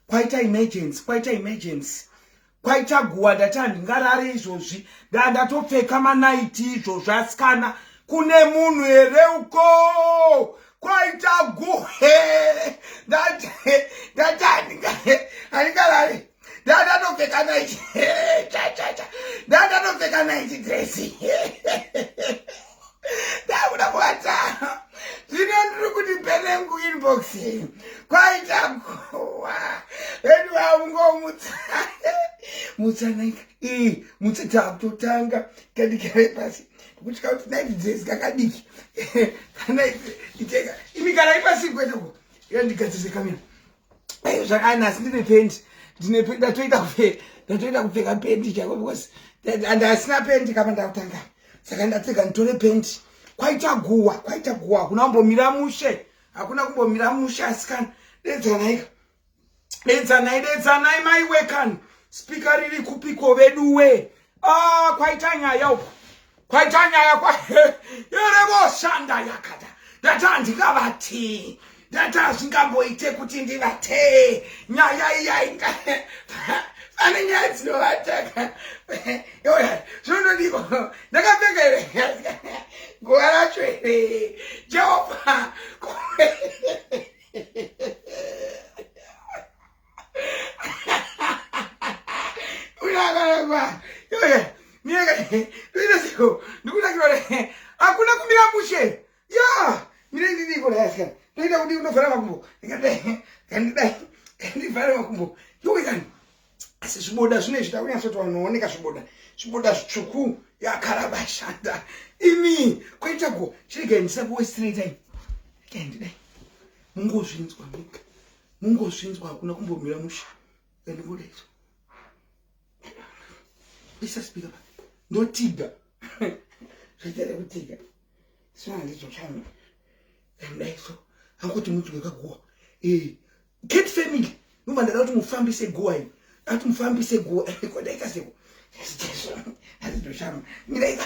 Kwaita emergency, kwaita emergency. Kwaita guwa ndati handingarare izvozvi. Ndandatopfeka manaiti izvozvi asikana. Kune munhu here uko? Kwaita guhe. Ndati ndati handingarare. Ndandatopfeka naiti. Cha cha cha. Ndandatopfeka naiti dress. Ndakuda kuvata. Zvino ndiri kuti penengu inbox. Kwaita guwa. Vedu vamungomutsa. Mutsa naika. Ii, mutsa takutotanga. Kandikare pasi. Kutya kuti night dress kakadiki. Kana iteka. Imi garai pasi kwete ko. Yandigadzise kamera. Zvakana asi ndine pendi. Ndine pendi ndatoita kupfeka. Ndatoita kupfeka pendi chako because andasina pendi kapa ndakutanga. Saka ndapfeka nditore pendi. Kwaita guwa, kwaita guwa. Hakuna kumbomira mushe. Hakuna kumbomira mushe asikana. Dedzanaika. Dedzanai, dedzanai mai wekani. Speaker riri kupiko veduwe. Ah, kwaita nyaya uko. Kwaita nyaya kwa yerevoshanda yakata. Ndati handingavati. Ndati hazvingamboite kuti ndivate. Nyaya iya inga pane nyaya dzinovataka. Zvinondodiko. Ndakapfeka here? Guva racho here? Jehovha. Hakuna kumira mushe ya mire ndidiko dayasika ndoita kuti unovhara makumbo ndikadai kandidai kandivhare makumbo yowekani asi zviboda zvine zvida kunyatsoti vanooneka zviboda zviboda zvitsvuku yakarabashanda imi kwaita go chiregai ndisakuwestirei time ndidai mungozvinzwa mega mungozvinzwa hakuna kumbomira mushe ndingodaiso isa speaker pa ndotiga zvaita rekutiga sina ndidzo chami ndaiso ankuti munzwe kaguwa eh cat family nobva ndada kuti mufambise guwa iri ati mufambise guwa kodaita seko azidoshama miraita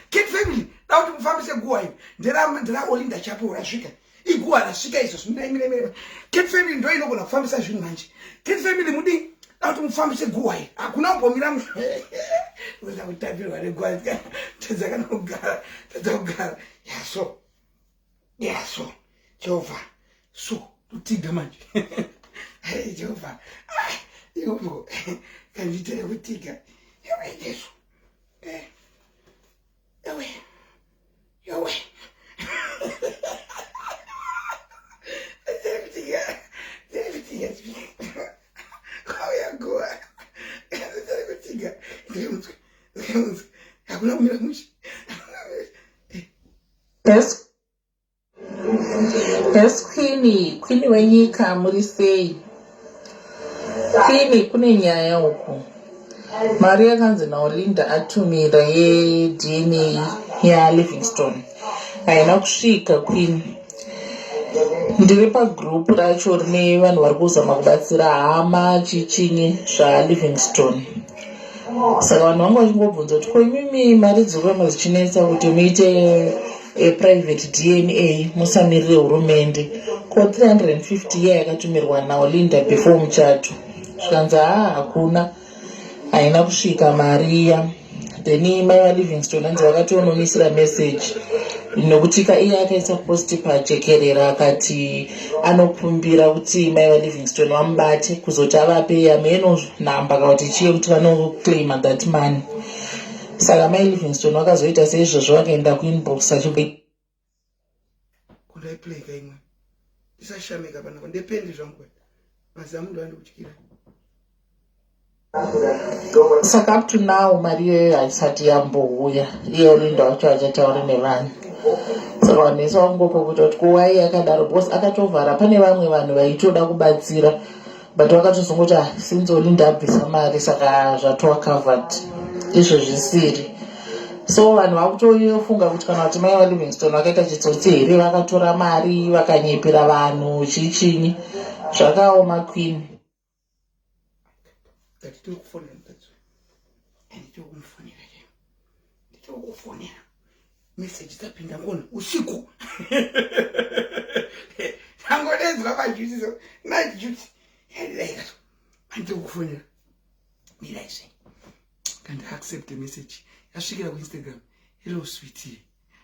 cat family da kuti mufambise guwa iri ndera olinda chapo rasvika iguwa rasvika izvo zvimirai mirai mirai cat family ndo inogona kufambisa zvinhu manje cat family mudii da kuti mufambise guwa iri hakuna kumbomira uza kutapirwa neguwa tadza kana kugara tadza kugara yaso yaso jehovha so kutiga manje hey jehovha ivo kanditere kutiga yowe jesu eh. Yowe. Yowe. Hakuna kumira mushe. Yes. Yes, Queen, Queen wenyika muri sei? Queen kune nyaya uku. Mari yakanzi naOlinda atumira yeDNA yaLivingstone haina kusvika Queen. Ndiri pagroup racho rine vanhu vari kuzama kubatsira hama chichinyi zvaLivingstone. Saka vanhu vanga vachingobvunza kuti ko imimi mari dziri kuramba dzichinetsa kuti muite e private DNA musamirire hurumende ko 350 iya yakatumirwa naOlinda before muchato zvikanzi haa hakuna haina kusvika mari iya then mai vaLivingstone hanzi vakatonomisira message nokuti ka iye akaisa post pajekerera akati anokumbira kuti mai vaLivingstone vamubate kuzoti avape yameno nhamba kana kuti chiye kuti vanoclaima that money saka mai Livingstone vakazoita seizvozvo vakaenda kuinbox achi kundaiplay imwe ndisashamika panapa ndependi zvangu mazamu ndoandikutyira saka up to now mari iyoyo haisati yambouya iye olinda wacho achataura nevanhu saka vanhu vese vangopo kuti kuwai yakadaro because akatovhara pane vamwe vanhu vaitoda kubatsira but vakatozongoti ah, since olinda abvisa mari saka zvatova covered izvo zvisiri so vanhu vakutofunga kuti kana kuti mai valivingston vakaita chitsotsi here vakatora mari vakanyepera vanhu chichinyi zvakaoma queen nditokufonera meseji dzapinda ngona usiku tangodedzwa paduty so night duty yandidaikato Mandiri kukufonera. Mira izvi. Kandi accept the message. Yasvikira kuInstagram. Hello sweetie.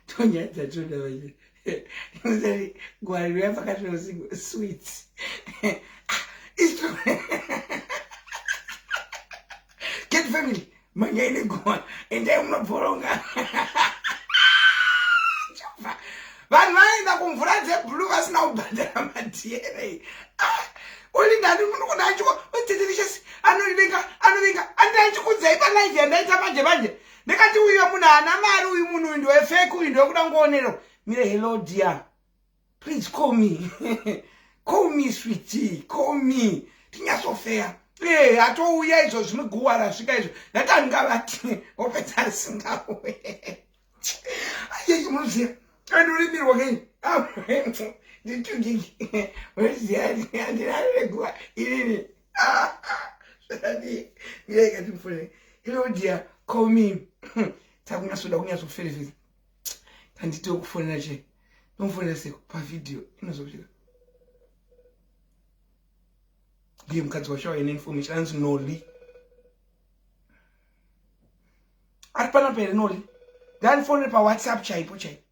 Tonyaya dzatoda vaje. Ndiri gwariro yapakati usiku sweet. It's Get family. Manyai neguva. Endai munobhoronga. Vanhu vanoenda kumvura dzeblue vasina kubhadhara maDNA. Ah, Olinda ani munhu achiko tetelicious anovenga anovenga andai achikudzai palive yandaita manje manje ndikati uyo munhu haana mari uyu munhu uyu ndewefake uyu ndewekuda ngoonero mire hello dear please call me call me sweetie call me tinyatsofeya ee atouya izvo zvinoguwa rasvika izvo ndati andingavati opedza asingauye ayeyi munoziva andorimirwa kei nditugigi munoziva andinarire guwa inini zvakadii ndiyekatimufonere hello dear call me takunyatsoda kunyatsoferefeta kanditi wekufonera che ndomufonera seko pavhidhiyo inozokutika ndiye mukadzi wacho aine information anzi noli ari panapa here noli ndandifonere pawhatsapp chaipo chaipo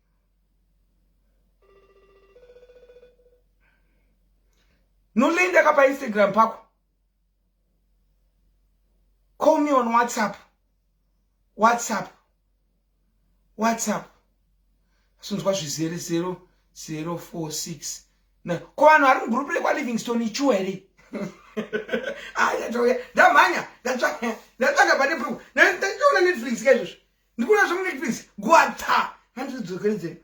noli ndakapa instagram pako call me on whatsapp whatsapp whatsapp asinzwa zvizere 0046 na ko vanhu vari mugroup rekwalivingstone ichuwa here ayatouya ah, ndamhanya ndatsvaga pane bhuku ndachiona netflix ka izvozvo ndikuona zvemunetflix gwata handidzokeredzei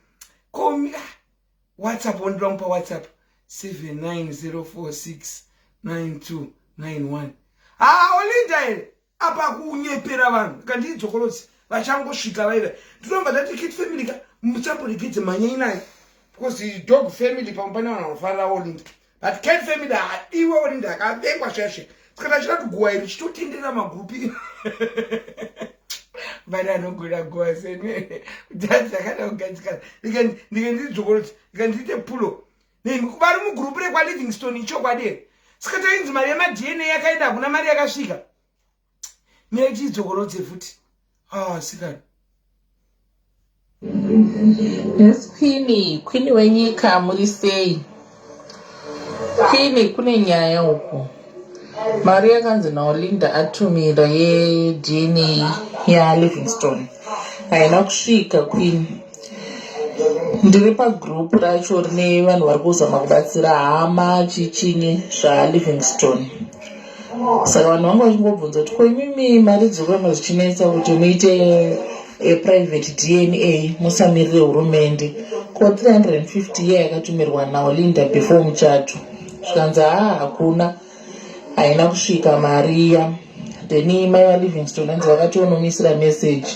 komi ah, whatsapp wondira mupa whatsapp 790469291 ha olinda here apa kunyepera vanhu kandidzokorodzi vachangosvika vaiva ndinobva ndati kit family ka musamboregedze mhanyai naye because dog family pamwe pane vanhu vanofarira olinda but cat family haadiwe olinda akavengwa zveshe saka tachida kuti guwa iri chitotenderera magurupi vana anogona guwa sene kutadza kana kugadzikana ndike ndidzokorodzi ndike ndiite pulo vari mugurupu rekwalivingston ichokwadi here saka tainzi mari yemadna yakaenda hakuna mari yakasvika mira tiidzokorodze futi ah sikana Yes, Queenie, Queenie wenyika muri sei? Queenie kune nyaya uku. Mari yakanzi naOlinda atumira yeDNA yaLivingstone haina kusvika Queenie. Ndiri pagroup racho rine vanhu vari kuzama kubatsira hama chichinyi zvaLivingstone. Saka vanhu vanga vachingobvunza kuti ko imimi mari dziri kuramba zvichinetsa kuti muite private DNA musamirire hurumende ko 350 iya yakatumirwa naOlinda before muchato zvikanzi haa hakuna haina kusvika mari iya then mai valivingston hanzi vakatonomisira message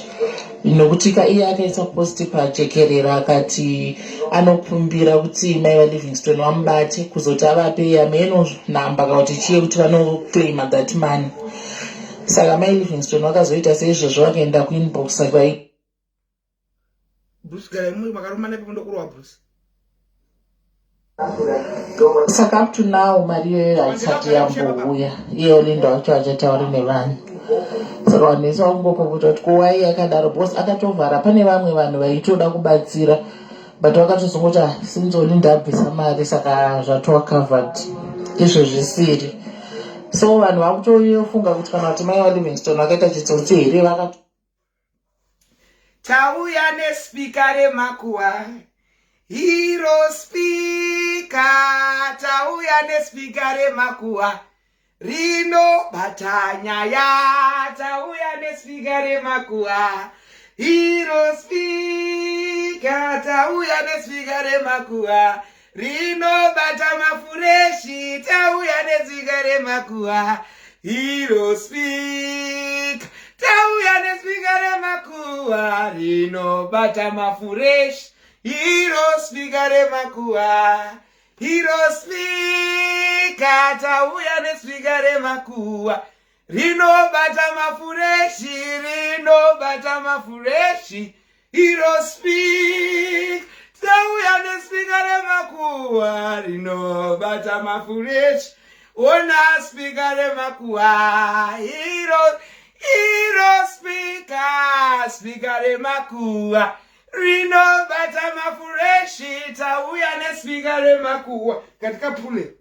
nokuti ka iye akaisa post pajekerera akati anokumbira kuti mai valivingston vamubate kuzoti avape yameno nhamba kana kuti chiye kuti vanoclaima that money saka mai livingston vakazoita seizvozvo vakaenda kuinbox vai Bruce garai muri makarumana ipapo ndokurova Bruce. Saka up to now mari iyoyo haisati yambouya iye Olinda wacho achatauri nevanhu saka vanhu vese vakungopopota kuti ko wai yakadaro because akatovhara pane vamwe vanhu vaitoda kubatsira but vakatozongoti ah, since Olinda abvisa mari saka zvatova covered izvo zvisiri so vanhu vakutofunga kuti kana kuti mai vaLivingstone vakaita chitsotsi here vakato Tauya nespika remakuwa hero spika tauya nespika remakuwa rinobata nyaya tauya nespika remakuwa hero spika tauya nespika remakuwa rinobata mafureshi tauya nezika remakuwa hero speak tauya nezika remakuwa rinobata mafureshi hero speaker remakuwa hero speaker tauya nezika remakuwa rinobata mafureshi rinobata mafureshi iro speak tauya nespika remakuwa rinobata mafureshi. Ona speaker remakuwa iro iro speaker speaker remakuwa rinobata mafureshi tauya nespeaker remakuwa katikapule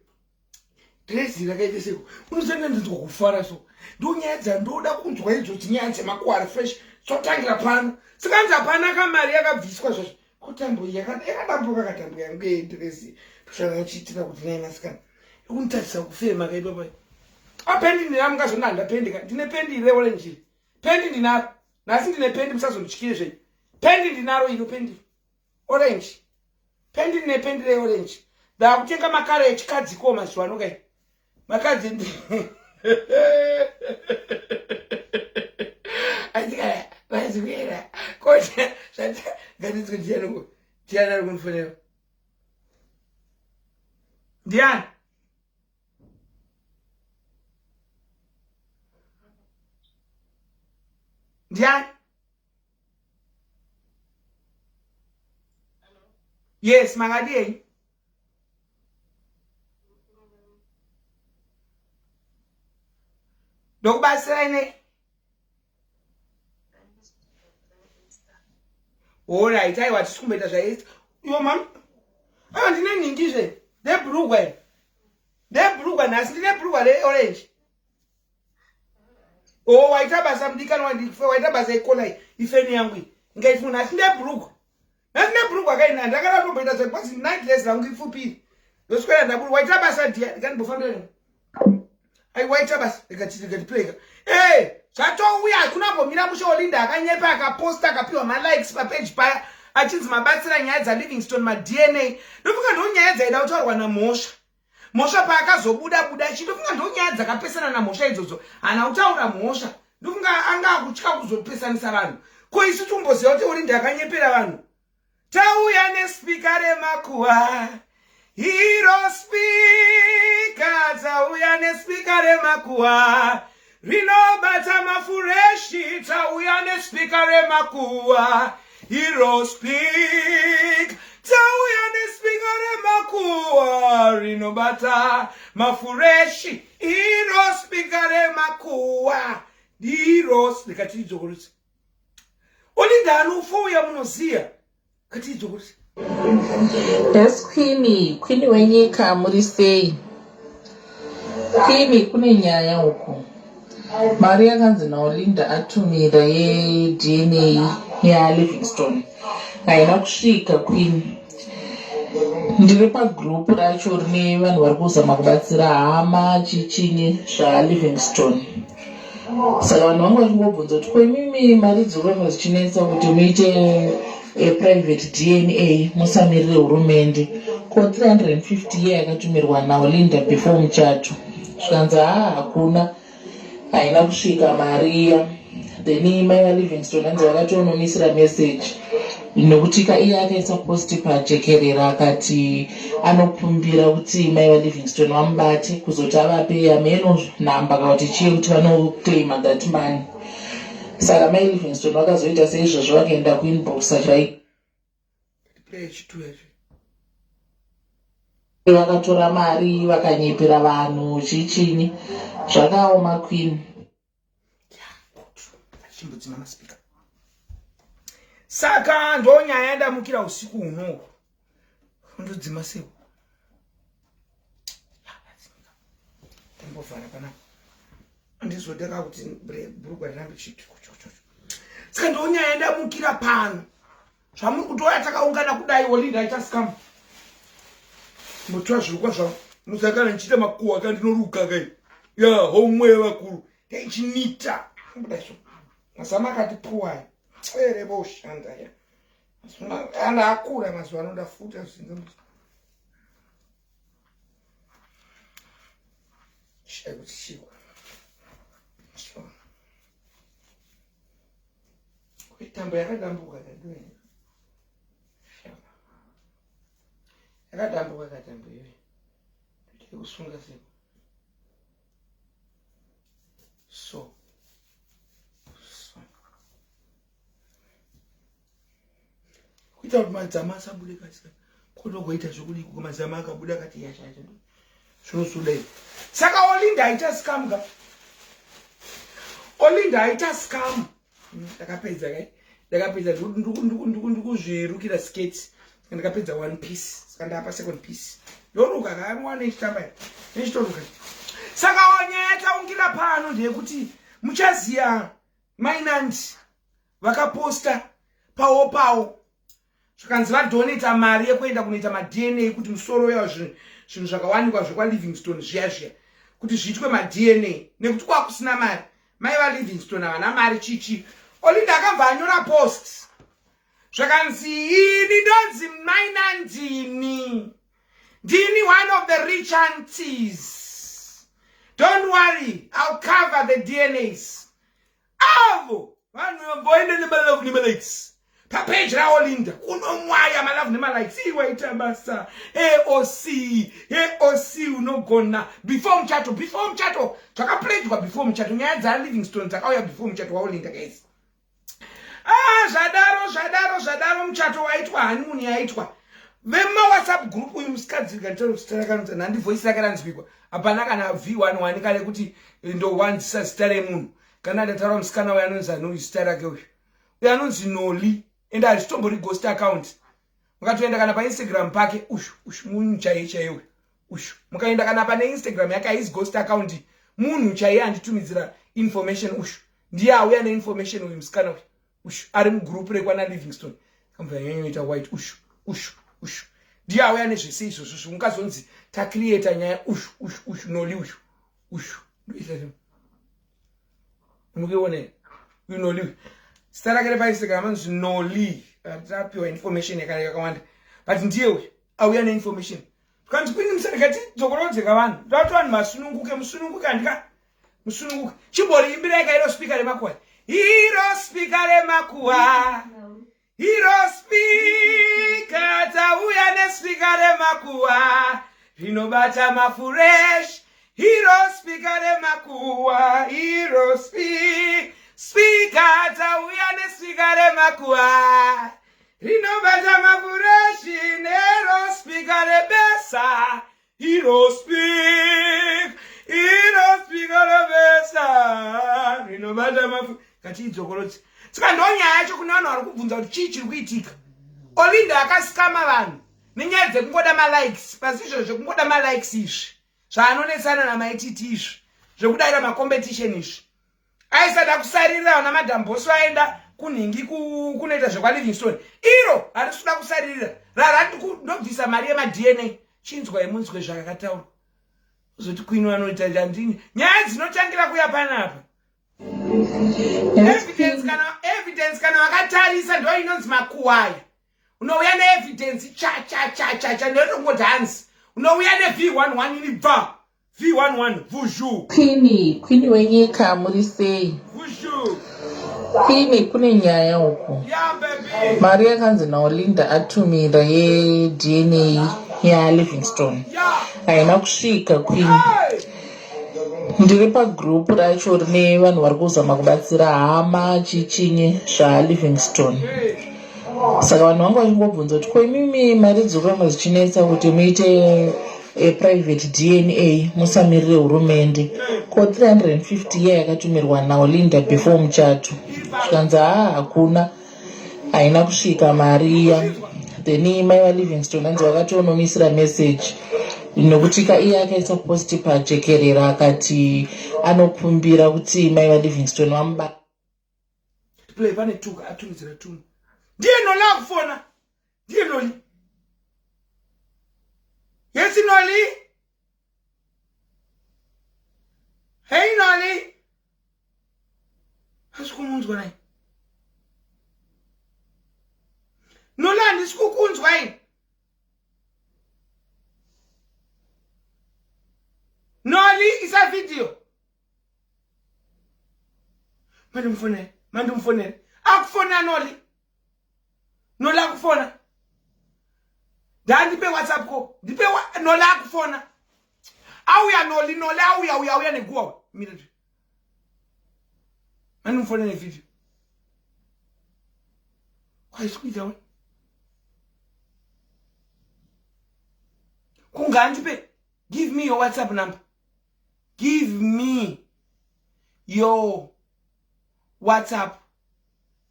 dresi rakaita seko unosanga ndinzwa kufara so ndonyaya dzandoda kunzwa idzodzi nyaya dzemakuwa ari fresh totangira pano sikanzi hapana kamari yakabviswa zvazvo kotambo yakadambuka katambo yangu yedresi toshana chiitira kuti nai masikana ikunditarisa kufema kaipapa apendi ndinaro mukazona handapendi ka ndine pendi reorange pendi ndinaro nhasi ndine pendi musazondityire zvenyu pendi ndinaro iro pendi orange pendi ndine pendi reorange ndakutenga makara echikadzi ko mazuva ano kai makadzi ndi asikana vazikuera koti ngatidzwe ndiani ndiani ari kundifonera ndiani ndiani yes makadii ndokubatsirai nei Alright, aiwa hatisi kumboita zvaEaster. Iwo mam. Aiwa ndine nhingi zve. Ndebhurugwa iri. Ndebhurugwa nhasi ndine bhurugwa reorange. Oh, waita basa mudikani wandife, waita basa ikola iyi. Ifeni yangu iyi. Ngaifunga nhasi ndebhurugwa. Nhasi ndebhurugwa kaina ndakada kutomboita zve because night dress rangu ipfupi iri. Ndoswera ndaburu waita basa dear, ndikandibofambira. Ai waita basa rikati rikati play ka. Eh, zvatouya hakuna mbomira mushe Olinda akanyepa akaposta akapiwa ma likes pa page paya achinzi mabatsira nyaya dza Livingstone ma DNA. Ndofunga ndo nyaya dzaida kutaurwa na Mhosva. Mhosva paakazobuda buda chi ndofunga ndo nyaya dzakapesana na Mhosva idzodzo. Hana kutaura Mhosva. Ndofunga anga akutya kuzopesanisa vanhu. Ko isu tumboziva kuti Olinda akanyepera vanhu. Tauya nespeaker remakuva Hero speaker tauya nespeaker remakuva rinobata mafureshi tauya nespeaker remakuva Hero speak tauya nespeaker remakuva rinobata mafureshi Hero speaker remakuva Hero speaker tiidzokorotse Olinda anofouya munoziya katidzo kuti Yes Queen, Queen wenyika muri sei? Queen kune nyaya uku. Mari yakanzi naOlinda atumira yeDNA yaLivingstone haina kusvika Queen. Ndiri pagroup racho rine vanhu vari kuzama kubatsira hama chichinyi zvaLivingstone. Saka vanhu vangu vachingobvunza kuti ko imimi mari dzirurama dzichinetsa kuti muite private DNA musamirire hurumende ko 350 iye yakatumirwa naOlinda before muchato zvikanzi haa hakuna haina kusvika mari iya then mai vaLivingstone hanzi vakatonomisira message nokuti ka iye akaisa post pajekerera akati anokumbira kuti mai vaLivingstone vamubate kuzoti avape hameno nhamba kana kuti chiye kuti vanoclaima that money saka mai Livingstone vakazoita seizvozvo vakaenda kuinbox achai vakatora mari vakanyepera vanhu chichinyi zvakaoma queen chimbodzima maspeaker saka ndonyaya yandamukira usiku hunohu ndodzima sei ndambovhara panapa ndizodeka kuti bhurugwa rirambe chiti saka ndonyaya yandamukira pano zvamuri kutouya takaungana kudai Olinda aita scam mbotora zvirukwa zvangu musakana ndichiita makuwa ka ndinoruka kai ya homwe yevakuru ndichinita kudai so mazama akati puwai ere voshanda ya ana akura mazuva ano ndafuta zvinhu shai kuti chikwa so tambo yakadambuka kadoe yakadambuka katambo iyoyo toita kusunga seko so so kuita kuti mazama asabude kasika kotogoita zvekudii kuko mazama akabuda akati yashacha zvinosuda izvi. Saka Olinda aita scam ka. Olinda aita scam. Ndakapedza kai. Ndakapedza ndikuzvirukira skirt. Saka ndakapedza one piece. Saka ndapa second piece. Ndoruka ka mwana ichitamba. Ichitoruka. Saka nyaya yataungira pano ndeyekuti muchaziya Mainandi vakaposta pawo pawo zvikanzi vadonata mari yekuenda kunoita maDNA kuti musoro uya zvinhu zvakawanikwa zvekwaLivingstone zviya zviya kuti zviitwe maDNA nekuti kwakusina mari mai vaLivingstone havana mari chichi Olinda akabva anyora post zvakanzi ini ndonzi mai nandini ndini one of the rich aunties don't worry I'll cover the DNAs avo vanhu voende nemalove nemalikes papeji raOlinda kunomwaya malove nemalikes iwaita basa aoc aoc unogona before muchato before muchato zvakapledgwa before muchato nyaya dzaLivingstone dzakauya before muchato waOlinda guys. Ah, zvadaro zvadaro zvadaro muchato waitwa honeymoon yaitwa vemawhatsapp group uyu musikadzi kanitaura zita rake nhandi voice rake ranzwikwa hapana kana v11 kare kuti ndowanzisa zita remunhu kana ndataura musikana uyu anonzi anouyu zita rake uyu uyu anonzi Noli ende hazvitombori ghost account mukatoenda kana paInstagram pake uyu uyu munhu chaiye chaiye uyu uyu mukaenda kana pane Instagram yake haisi ghost account munhu chaiye anditumidzira information uyu ndiye auya neinformation uyu musikana uyu uyu ari mugroup rekwana Livingstone kambva yanyanyoita white uyu uyu uyu ndiye auya nezvese izvozvo zvimukazonzi tacreata nyaya uyu uyu uyu Noli uyu uyu ndoisa mukuiona uyu Noli uyu zita rake repaInstagram anonzi Noli tapiwa information yakawanda but ndiye uyu auya neinformation kanzi kwini musarega tidzokorodzeka vanhu ndoda kuti vanhu vasununguke musununguke handika musununguke chimboriimbirai ka iro speaker remakuwa iro speaker remakuwa iro speaker tauya nespeaker remakuwa rinobata mafuresh iro speaker remakuwa iro speaker tauya nespeaker remakuwa rinobata mafureshi nero speaker rebesa iro speak iro speaker rebesa rinobata mafu katiidzokorodzi saka ndo nyaya yacho kune vanhu vari kubvunza kuti chii chiri kuitika Olinda akascama vanhu nenyaya dzekungoda malikes pasi izvo zvekungoda malikes izvi zvaanonetsana namaititi izvi zvekudayira macompetition izvi aisada kusaririra vana Madam Boss vaenda kunhingi kunoita zvekwaLivingstone iro harisi kuda kusaririra rarati ndobvisa mari yemaDNA chinzwa yemunzwe zvakataurwa uzoti queen vanoita chandini nyaya dzinotangira kuya panapa evidence kana evidence kana vakatarisa ndo inonzi makuwaya unouya neevidence chachachachacha ndoitongoti hanzi unouya nev11 ini bva v11 vuzhu Queen, Queen wenyika muri sei? Vuzhu. Queen, kune nyaya uku. Yeah, baby. Mari yakanzi naOlinda atumira yeDNA yaLivingstone haina kusvika Queen. Hey! Ndiri pagroup racho rine vanhu vari kuzama kubatsira hama chichinyi zvaLivingstone. Hey. Saka vanhu vanga vachingobvunza kuti ko imimi mari dzoramba dzichinetsa kuti muite private DNA musamirire hurumende ko 350 iya yakatumirwa naOlinda before muchato zvikanzi haa hakuna haina kusvika mari iya then mai vaLivingstone hanzi vakatonomisira message nokuti ka iye akaisa post pajekerera akati anokumbira kuti mai vaLivingstone vamuba Play pane tuka atumidzira tunhu. Ndiye Noli akufona. Ndiye Noli. Yes Noli. Hey Noli. Hasi kumunzwa naye. Noli handisi kukunzwa ini. Noli isa video. Mandimfonere, mandimfonere. Akufona Noli. Noli akufona. Ndandipe WhatsApp ko. Ndipe Noli akufona. Auya Noli, Noli auya auya auya neguwa. Mira. Mandimfonere video. Kwaisi kuita we. Kunga andipe. Give me your WhatsApp number. Give me your WhatsApp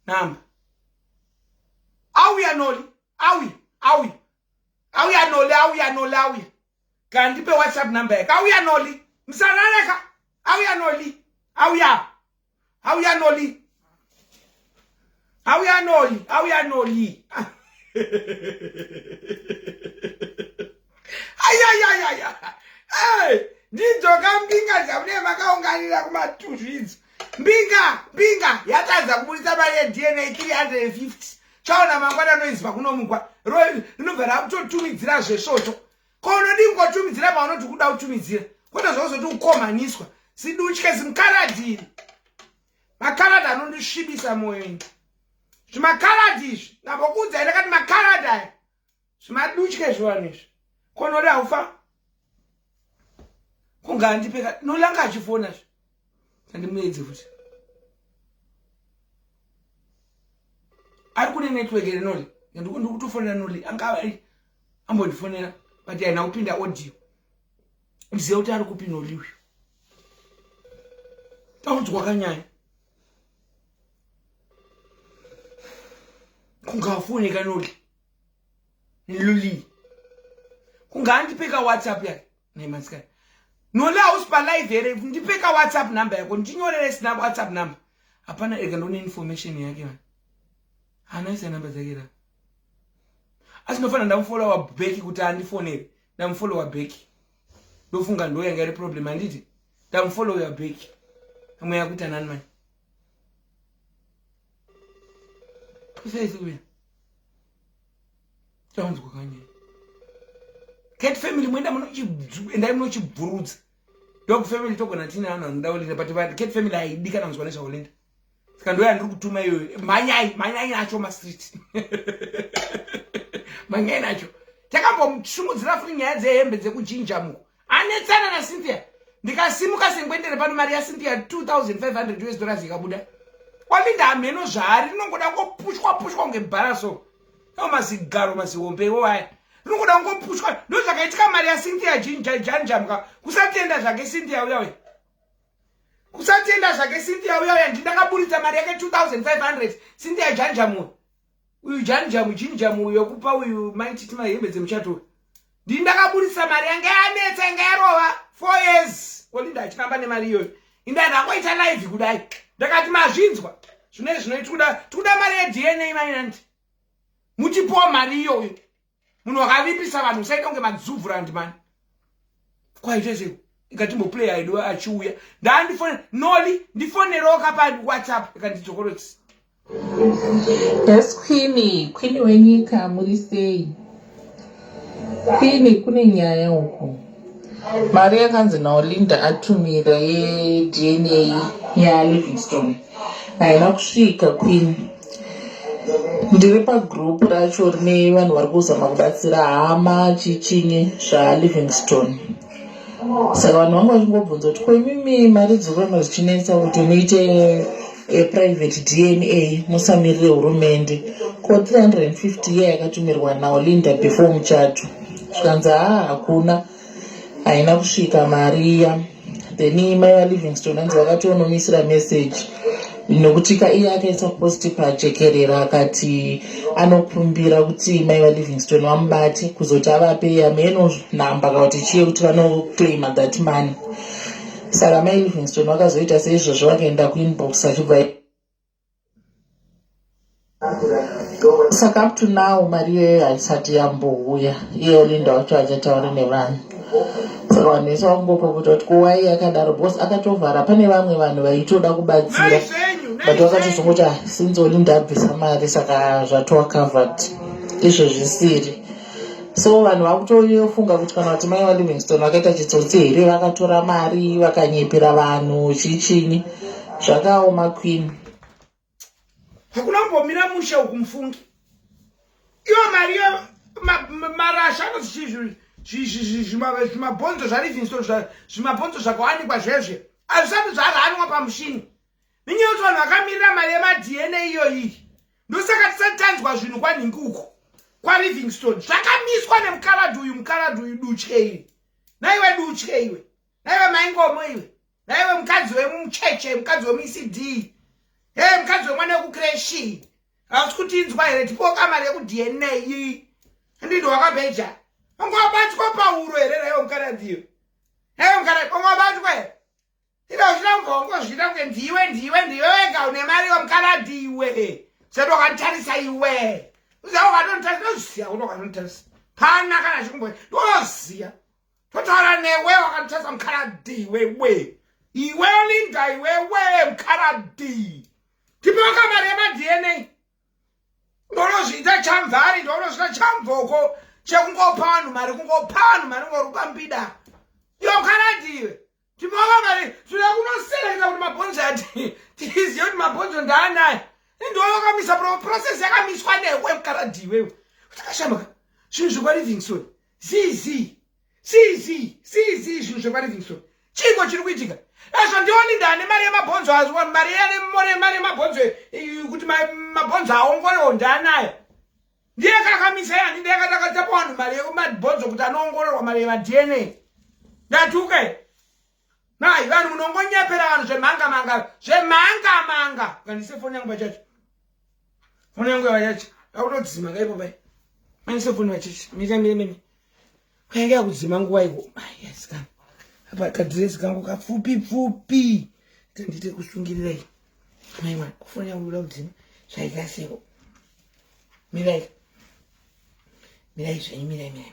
number. Auya Noli, auya, auya. Auya Noli, auya Noli, auya. Kandipe WhatsApp number yake. Auya Noli, msarareka. Auya Noli, auya. Auya Noli. Auya Noli, auya Noli. Ayayayaya. Hey, ndidzoka mbinga dzamune makaunganira kumatuzvi idzi. Mbinga, mbinga yatadza kuburitsa mari yeDNA 350. Chaona mangwana noizwa kunomukwa. Rinobva rakutotumidzira zvesvoto. Ko unodii kungotumidzira paunoti kuda kutumidzira? Kwete zvokuzoti ukomaniswa. Zidutye zimukaradhi iri. Makaradhi anondisvibisa mwoyo ini. Zvimakaradhi izvi ndambokuudzai ndakati makaradhi aya zvimadutye zvivanhu izvi. Ko unodi haufa? Kunga andipeka nolanga achifona zve. Andimuedze futi. Ari kune network here Noli? Ndikutofonera Noli. Anga ambondifonera but haina kupinda audio. Ndizive kuti ari kupi Noli uyu. Taunzwa kanyaya. Kunga afone ka Noli. Luli. Kunga andipeka WhatsApp yake. Nei masikati. Noli hausi palive here? Ndipeka WhatsApp number yako. Ndinyorere sina WhatsApp number. Hapana ega ndone information yake man. Haana isa number dzake ra. Asi ndofanira ndamufollowa Becky kuti andifonere. Ndamufollowa Becky. Ndofunga ndo yanga iri problem handiti? Ndamufollowa Becky. Amwe yakuita nani manje? Kusaisi kuya. Taunzwa kanye. Cat family mwenda munochi endai munochibvurudza. Dog family togona tine vanhu vanoda Olinda but cat family haidi kana kunzwa nezvaOlinda. Saka ndoya ndiri kutuma iyoyo. Mhanyai, mhanyai nacho mastreet. Mhanyai nacho. Takambomusumudzira futi nyaya dzehembe dzekuchinja muko. Anetsana naCynthia. Ndikasimuka sengwendere pano mari yaCynthia 2500 US dollars ikabuda. Olinda hameno zvaari rinongoda kungopushwa pushwa kunge bhara so. Iwo mazigaro mazihombe iwo aya. Rinongoda kungopushwa. Ndozvakaitika mari yaCynthia jinja janjamuka. Kusatenda zvake Cynthia uya uya. Kusatenda zvake Cynthia uya uya ndindakaburitsa mari yake 2500 Cynthia janjamuka. Uyu janjamu jinjamu uyu wekupa uyu mai titi mahembe dzemuchato uyu. Ndini ndakaburitsa mari yanga yanetsa yanga yarova 4 years. Olinda achiramba nemari iyoyo. Inda ndangoita live kudai. Ndakati mazvinzwa. Zvine zvinoitwa kuda tikuda mari yeDNA mai nandi. Mutipowa mari iyoyo. Munhu wakavimbisa vanhu usaita kunge madzubvura ndimani. Kwaita sei? Ikatimboplay aidiwa achiuya. Ndandifone Noli ndifoneroka pa WhatsApp ikandidzokorotsa. Yes Queen, Queen wenyika muri sei? Queen kune nyaya uku. Mari yakanzi naOlinda atumira yeDNA yaLivingstone haina kusvika Queen. Ndiri pagroup racho rine vanhu vari kuzama kubatsira hama chichinyi zvaLivingstone. Saka vanhu vanga vachingobvunza kuti ko imimi mari dziri kuramba zvichinetsa kuti muite private DNA musamirire hurumende ko 350 iya yakatumirwa naOlinda before muchato zvikanzi haa hakuna haina kusvika mari iya then mai valivingston hanzi vakatonomisira message nokuti ka iye akaisa post pajekerera akati anokumbira kuti mai valivingston vamubate kuzoti avape yameno nhamba kana kuti chiye kuti vanoclaima that money saka mai livingston vakazoita seizvozvo vakaenda kuinbox achibva Saka up to now mari iyoyo haisati yambouya iye Olinda wacho achataura nevanhu saka vanhu vese vakungopopota kuti ko why akadaro because akatovhara pane vamwe vanhu vaitoda kubatsira but vakatozongoti ah, since Olinda abvisa mari saka zvatova covered izvo zvisiri so vanhu vakutofunga kuti kana kuti mai valivingston vakaita chitsotsi here vakatora mari vakanyepera vanhu chichinyi zvakaoma queen Hakuna kumbomira mushe uku mufungi. Iyo mari yo marasha anonzi zvimabhonzo zvaLivingstone zvimabhonzo zvakawanikwa zvezve hazvisati zvaranwa pamushini nenyaya yekuti vanhu vakamirira mari yemaDNA iyoyi ndosaka tisati tanzwa zvinhu kwanhingi uku kwaLivingstone zvakamiswa nemukaradhi uyu mukaradhi uyu dutye iri naiwe dutye iwe. Naiwe maingomo iwe. Naiwe mukadzi wemucheche, mukadzi wemuECD. Hey, mukadzi wemwana wekukreshi. Hausi kutinzwa here? Tipoka mari yekuDNA. Ndindi wakabheja. Ungobatwa pauro here naiwe mukaradzi iwe? Naiwe mukaradzi, ungobatwa here? Ida uchida kubva wangozviita kunge ndiwe ndiwe ndiwe wega une mari iwe mukaradzi iwe. Usati wakanditarisa iwe. Uziva ukatonditarisa, ndoziya kuti wakanditarisa. Pana kana chikumbo, ndoziya. Totaura newe wakanditarisa mukaradzi iwewe. Iwe Linda iwewe mukaradzi. Tipoka mari yemaDNA. Ndonozviita chamvari, ndonozviita chamvoko chekungopa vanhu mari, kungopa vanhu mari ngorupa mbida. Iwe mukaradzi iwe. Tipoka mari, tinoda kunosereketa kuti mabhonzo ati tizive kuti mabhonzo ndaanaya. Ndowakamisa process yakamiswa newe mukaradzi iwewe. Takashambaka zvinhu zvekwaLivingstone. Zizi. Zizi. Zizi zvinhu zvekwaLivingstone. Chiiko chiri kuitika? Ezvo ndioni ndane mari yemabhonzo azwa mari yane mari yemabhonzo kuti mabhonzo aongorewo ndaanayo. Ndiye kakamisa yani ndiye katakatapa vanhu mari yemabhonzo kuti anoongororwa mari yemaDNA. Ndatuka here? Mai vanhu munongonyepera vanhu zvemhanga manga zvemhanga manga. Ngandise foni yangu pachacho. Foni yangu yachacho. Yakutodzima kaipo pai. Mandise foni pachacho. Mira mira mira. Kwainge yakudzima nguva iko. Mai yes kana. Apa kadress kangu kapfupi pfupi. Kandiite kusungirira iyi. Mai mwana foni yangu inoda kudzima. Zvaita seko. Mirai. Mirai zvenyu mirai mirai.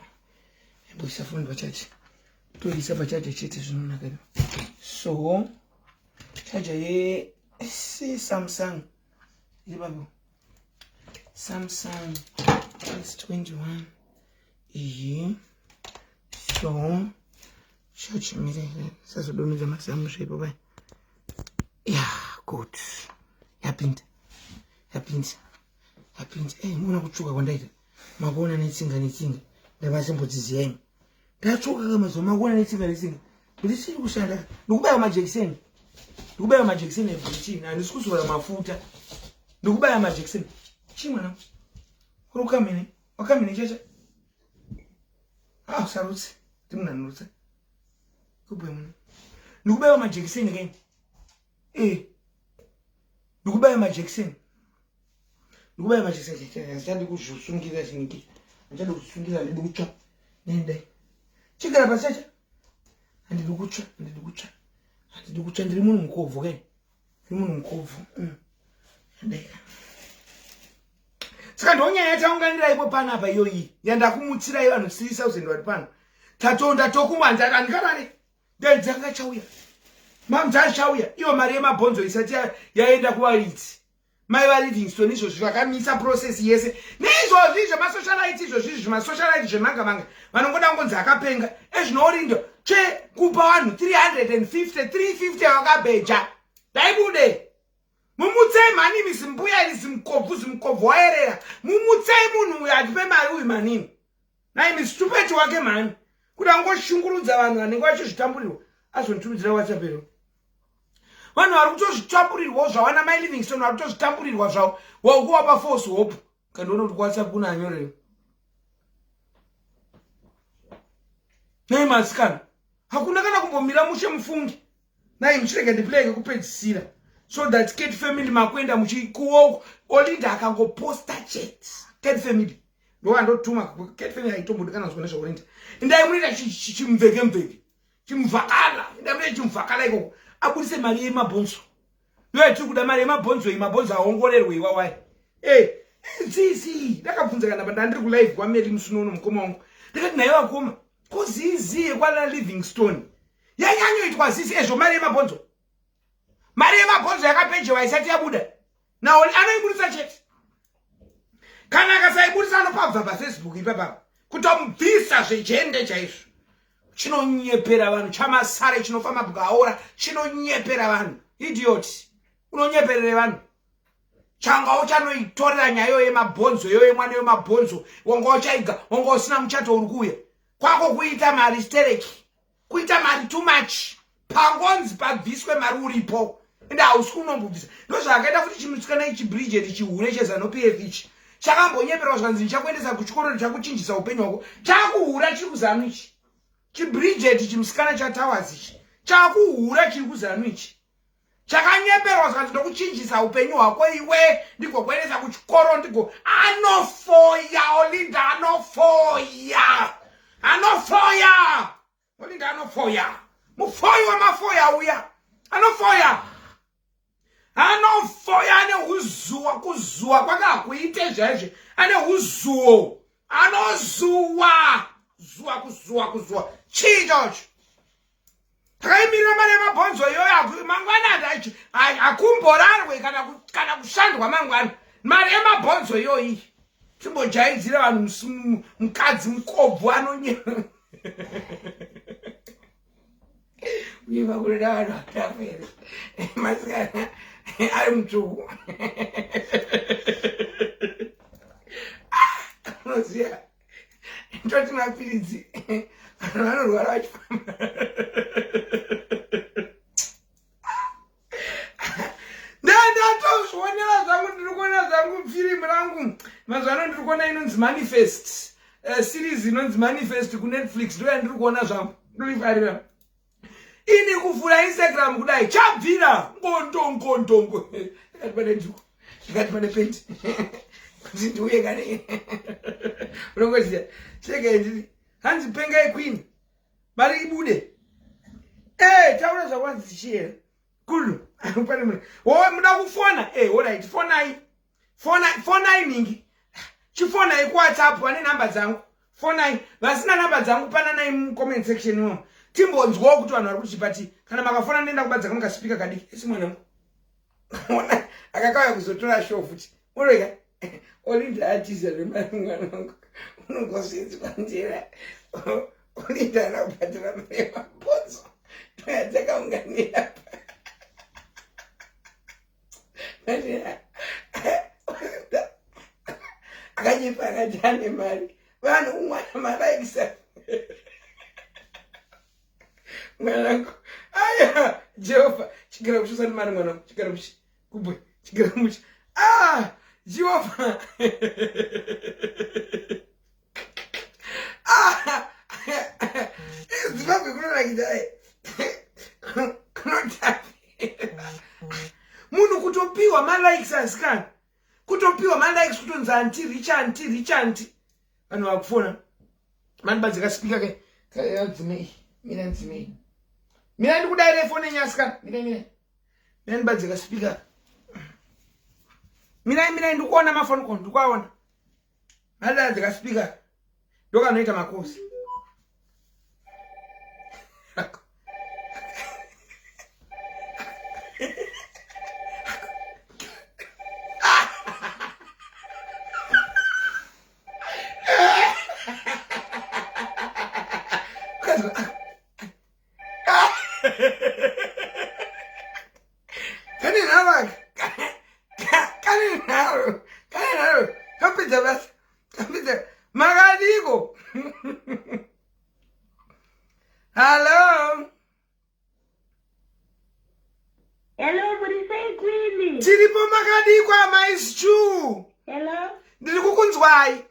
Mboisa foni pachacho. Toisa pachaja chete zvinonaka. So chaja ye Samsung. Iri papo. Samsung S21 iyi. So chaja mirai. Sazodonhedza mazamu zvepo pai. Yeah, good. Yapinda. Yapinda. Yapinda. Eh, muona kutsvuka kwandaita. Makuona netsinga netsinga. Ndavasimbodziziya imi. Ndatsvuka kamazuva makuona netsinga netsinga. Ndisiri kushanda. Ndikubaya majekiseni. Ndikubaya majekiseni ebhuchini. Handisi kuzora mafuta. Ndikubaya majekiseni. Chii mwana? Uri kukamene? Wakamene chacha? Ah, usarutse. Ndimunanurutsa. Kubwe muno. Ndikubaya majekiseni kaini. Eh. Ndikubaya majekiseni. Ndikubaya majekiseni. Handichadi kuzvisungirira chiniki. Handichadi kuzvisungirira handidi kutsva. Nendai. Chigara pasi chacha. Handidi kutsva, handidi kutsva. Handidi kutsva ndiri munhu mukobvu kai. Ndiri munhu mukobvu. Ndai. Saka ndonyaya yataunganira ipo panapa iyoyi yandakumutsirai vanhu 3000 vari pano. Tatonda tokumwanza handikarare. Ndaidzanga chauya. Mamza chauya. Iyo mari yemabhonzo isati yaenda kuvaridzi. Mai vaLivingstone izvozvi vakamisa process yese. Neizvozvi zvemasocialite izvozvi zvemasocialite zvemanga manga vanongoda kungonzi akapenga. Ezvinorindo che kupa vanhu 350 350 vakabheja. Ndaibude. Mumutsei mhanimi zimbuya iri zimukobvu zimukobvu waerera. Mumutsei munhu uyu atipe mari uyu manini. Naimi stupeti wake mhani. Kuti angoshungurudza vanhu vanenge vachizvitamburirwa. Azonditumidzira WhatsApp iro. Vanhu vari kutozvitamburirwawo zvavo ana mai Livingstone vari kutozvitamburirwa zvavo. Wakuwapa false hope. Kandiona kuti WhatsApp kuna anyorero. Nei masikana. Hakuna kana kumbomira mushe mufungi. Nai muchirega ndiplay kekupedzisira. So that Cat family makuenda muchikuwo Olinda akangoposta chete. Cat family. Ndo andotuma Cat family haitombodi kana kuzwa nezvaOlinda. Indai munoita chimveke mveke. Chimvakala. Indai munoita chimvakala ikoko. Abudise mari yemabhonzo. Ndiyo yatiri kuda mari yemabhonzo iyi mabhonzo aongorerwe iwawai. Eh, zizi ndakabvunza kana pandandiri kulive kwaMary musi unono mukoma wangu. Ndakati naye vakoma. Ko zizi yekwana Livingstone. Yanyanyoitwa zizi ezvo mari yemabhonzo. Mari yemabhonzo yakapejewa isati yabuda. Naoli anoibudisa chete. Kana akasaibudisa anopabva paFacebook ipapa. Kutomubvisa zvejende chaizvo. Chinonyepera vanhu chamasare chinofa mabhuka aora chinonyepera vanhu. Idiot. Unonyeperere vanhu. Changa uchanoitorera nyaya iyoyo yemabhonzo iyoyo yemwana yemabhonzo wanga uchaiga wanga usina muchato uri kuuya. Kwako kuita mari stereki. Kuita mari too much. Pangonzi pabviswe mari uripo. Ende hausi kunombobvisa. Ndozvaakaita futi chimusikana ichi Bridget chihure cheZanu PF ichi. Chakambonyeperwa zvikanzi ndichakuendesa kuchikoro ndichakuchinjisa upenyu hwako. Chakuhura chiri kuZanu ichi. ChiBridget chimusikana chaTowers ichi. Chakuhura chiri kuzanu ichi. Chakanyeperwa zvikanzi ndokuchinjisa upenyu hwako iwe ndigokuendesa kuchikoro ndigo anofoya Olinda anofoya. Anofoya. Olinda anofoya. Mufoyi wamafoya uya. Anofoya. Anofoya ane huzuwa kuzuwa kwake hakuite zvaizvi. Ane huzuwo. Anozuwa. Zuwa kuzuwa kuzuwa. Chii ichocho? Takaimirira mari yemabhonzo iyoyo mangwana hakumborarwe kana kushandwa mangwana. Mari yemabhonzo iyoyi. Timbojaidzira vanhu mukadzi mukobvu anonye. Uye vakurira vanhu vakafa here? Masikana ari mutsvuku. Unoziva toti mapiritsi vanhu vanorwara vachifamba. Ndatozvionera zvangu, ndiri kuona zvangu firimu rangu mazuva ano, ndiri kuona inonzi Manifest, series inonzi Manifest kuNetflix, ndo yandiri kuona zvangu, ndorifarira ini. Kuvhura Instagram kudai chabvira ngondongondongo, ndikati pane njuku, ndikati pane penti kuti ndiuye kane unongoziva chege ndiri hanzi pengai queen mari ibude. Taura zvakwanzi tichiyera kulu pane munhu wo muda kufona. Alright, fonai, fonai, fonai ningi, chifonai kuWhatsApp vane namba dzangu, fonai. Vasina namba dzangu pananai mucomment section imomo, timbonzwawo kuti vanhu vari kuchipati. Kana makafona ndoenda kubadza kamukasipika kadiki esi mwanangu ona akakauya kuzotora show futi urega Olinda atiza zvemari. Mwana wangu unongosvitswa nzira, Olinda ana kubhadhara mari yemabhonzo ndoyadzakaunganira. Akanyepa akati ane mari, vanhu umwana maraikisa mwanangu. Aya Jehovha, chigara kuchusa nemari mwanangu, chigara muchi kubwe, chigara muchi. Ah, Jehovha. Ah, Zimbabwe kunonakidza, kunotapira munhu kutopiwa malikes asikana, kutopiwa malikes, kutonzi anti rich, anti rich, anti. Vanhu vakufona mandibadze kasipika ke kadzimei. Mira ndzimei, mira ndikudaire foni yenyu asikana. Mira, mira, mira ndibadze kasipika. Mirai, mirai, ndikuona mafoni ko, ndikuaona. Mandibadze kasipika ndokanoita makosi. Kane nharo, kane nharo, kane nharo, kapedza basa, kapedza. Makadiko? Hallo. Hello, muri sei Queen? Tiripo, makadikwa mai Stew? Hello. Ndiri kukunzwai.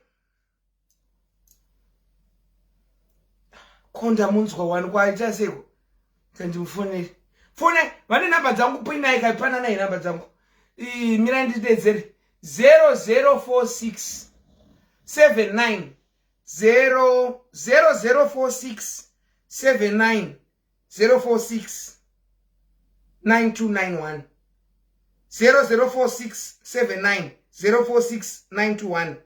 Ko ndamunzwa wani, kwaita seko kandimufonere. Fone vane namba dzangu, pinai kaipananai namba dzangu. Mirai ndidedzere 0046 79 0 0046 79 046 9291, 0046 79 046 921,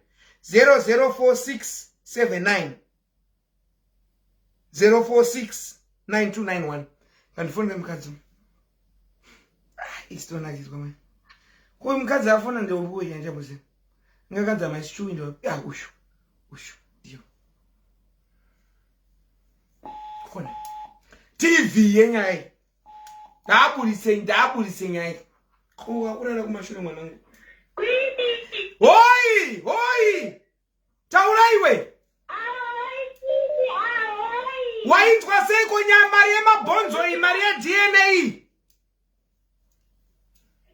0046 79 046 9291. Kandifonere mukadzi isitonakidzwa mai. Ko mukadzi afona ndeuye ndichabuze ngakadzi amaisichui ndo ya ushu ushu ndiyo kona TV yenyaya iyi. Ndaaburitse, ndaaburitse nyaya iyi. Ko wakurara kumashure mwanangu. Queen. Hoi hoi, taura iwe. Ahoi Queen, ahoi. Waitwa seiko mari yemabhonzo iyi, mari yeDNA?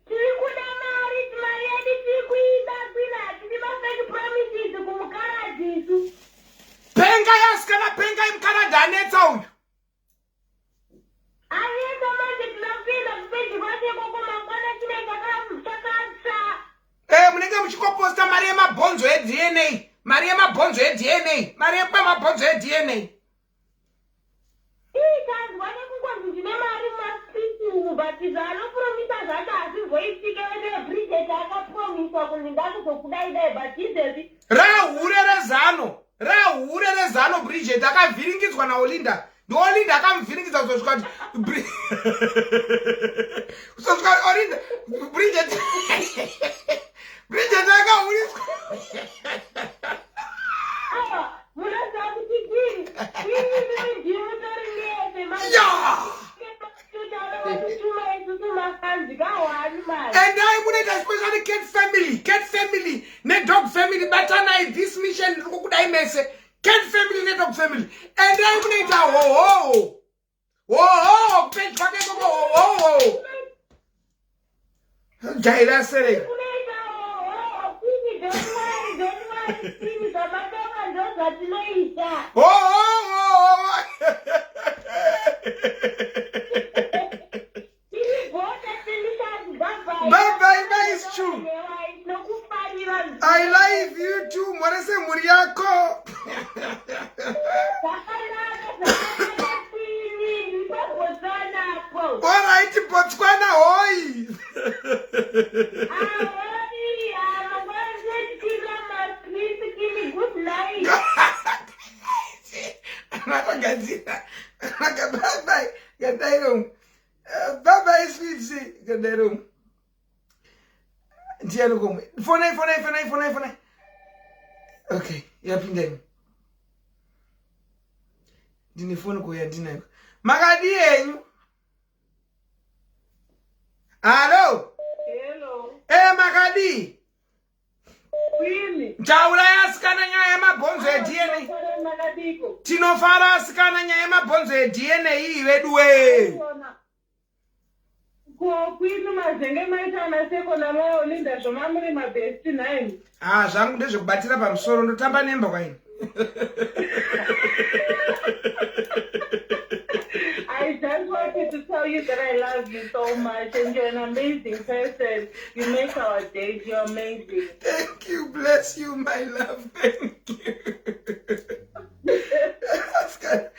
Tiri kuda mari, mari yedu tiri kuida Queen, hatidi mafake promises kumukaradhi isu. Penga yasikana, penga, imukaradhi anetsa uyu. Aiwa. Mari yemabhonzo eDNA, mari yemabhonzo eDNA, mari yemabhonzo eDNA. Itanzwa nekungonzi ndine mari mumastreet umu, but zvaanopromisa zvacho hazvimboitike. Ende Bridget akapromiswa kunzi ndakuzokudai dai, but izvezvi Rahure rezano, rahure rezano. Bridget akavhiringidzwa naOlinda. NdiOlinda akamuvhiringidza kuzosvika kuti kuzosvika Olinda. Bridget akahuriswa. Aiwa, munoziva kuti kwini kwini ndimutori nese. Matuma isusu mafanzi kahwani mari. Endai munoita, especially cat family, cat family nedog family, batanai. This mission ndiri kukudai mese, cat family nedog family. Endai munoita hoho hoho kupage kwake ikoko, hohoho jaira serei. Kunoita hoho kwini, don't worry, don't worry kwini, zvamatova ndo zvatinoita. Hohoho. Tiri bota telishasi, bye. Bye bye, bye, it's true. Nokufarira. I love you too. Mwarese mhuri yako. Zvakanaka, zvakanaka kwini, ndipaBotswanapo. Alright, Botswana hoi. Ahoi, mangwanzetira mastreet kini, good night. Anakagadzira. Bye bye. Gadairo. Bye bye, sweet. Gadairo. Ndiani komwe? Fonai, fonai, fonai, fonai, fonai. Okay, yapindai. Ndine foni kuya ndinayo. Makadi henyu? Hello. Hello. Eh, makadi? Queen. Taura, asikana, nyaya yemabhonzo eDNA. Makadiko. Tinofara, asikana, nyaya yemabhonzo eDNA iyi vedu we. Ko Queen, mazenge maita ana seko namai Olinda zvoma muri mabest nine. Ah, zvangu ndezvekubatira pamusoro, ndotamba nemba kwaini. I just wanted to tell you that I love you so much and you're an amazing person. You make our days. You're amazing. Thank you, bless you, my love. Thank you. Asikana,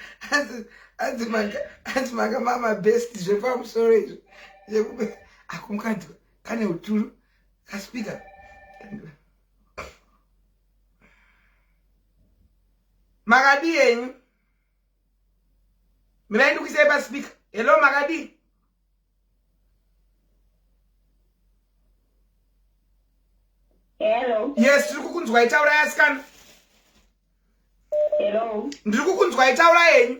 hanzi manga mama best zvepamusoro izvo. Akumukadzi kane uturu kaspika. Makadi henyu? Mirai ndikuisai paspeaker. Hello, makadi? Hello. Yes, tiri kukunzwai, taurai, asikana. Hello. Ndiri kukunzwai, taurai henyu.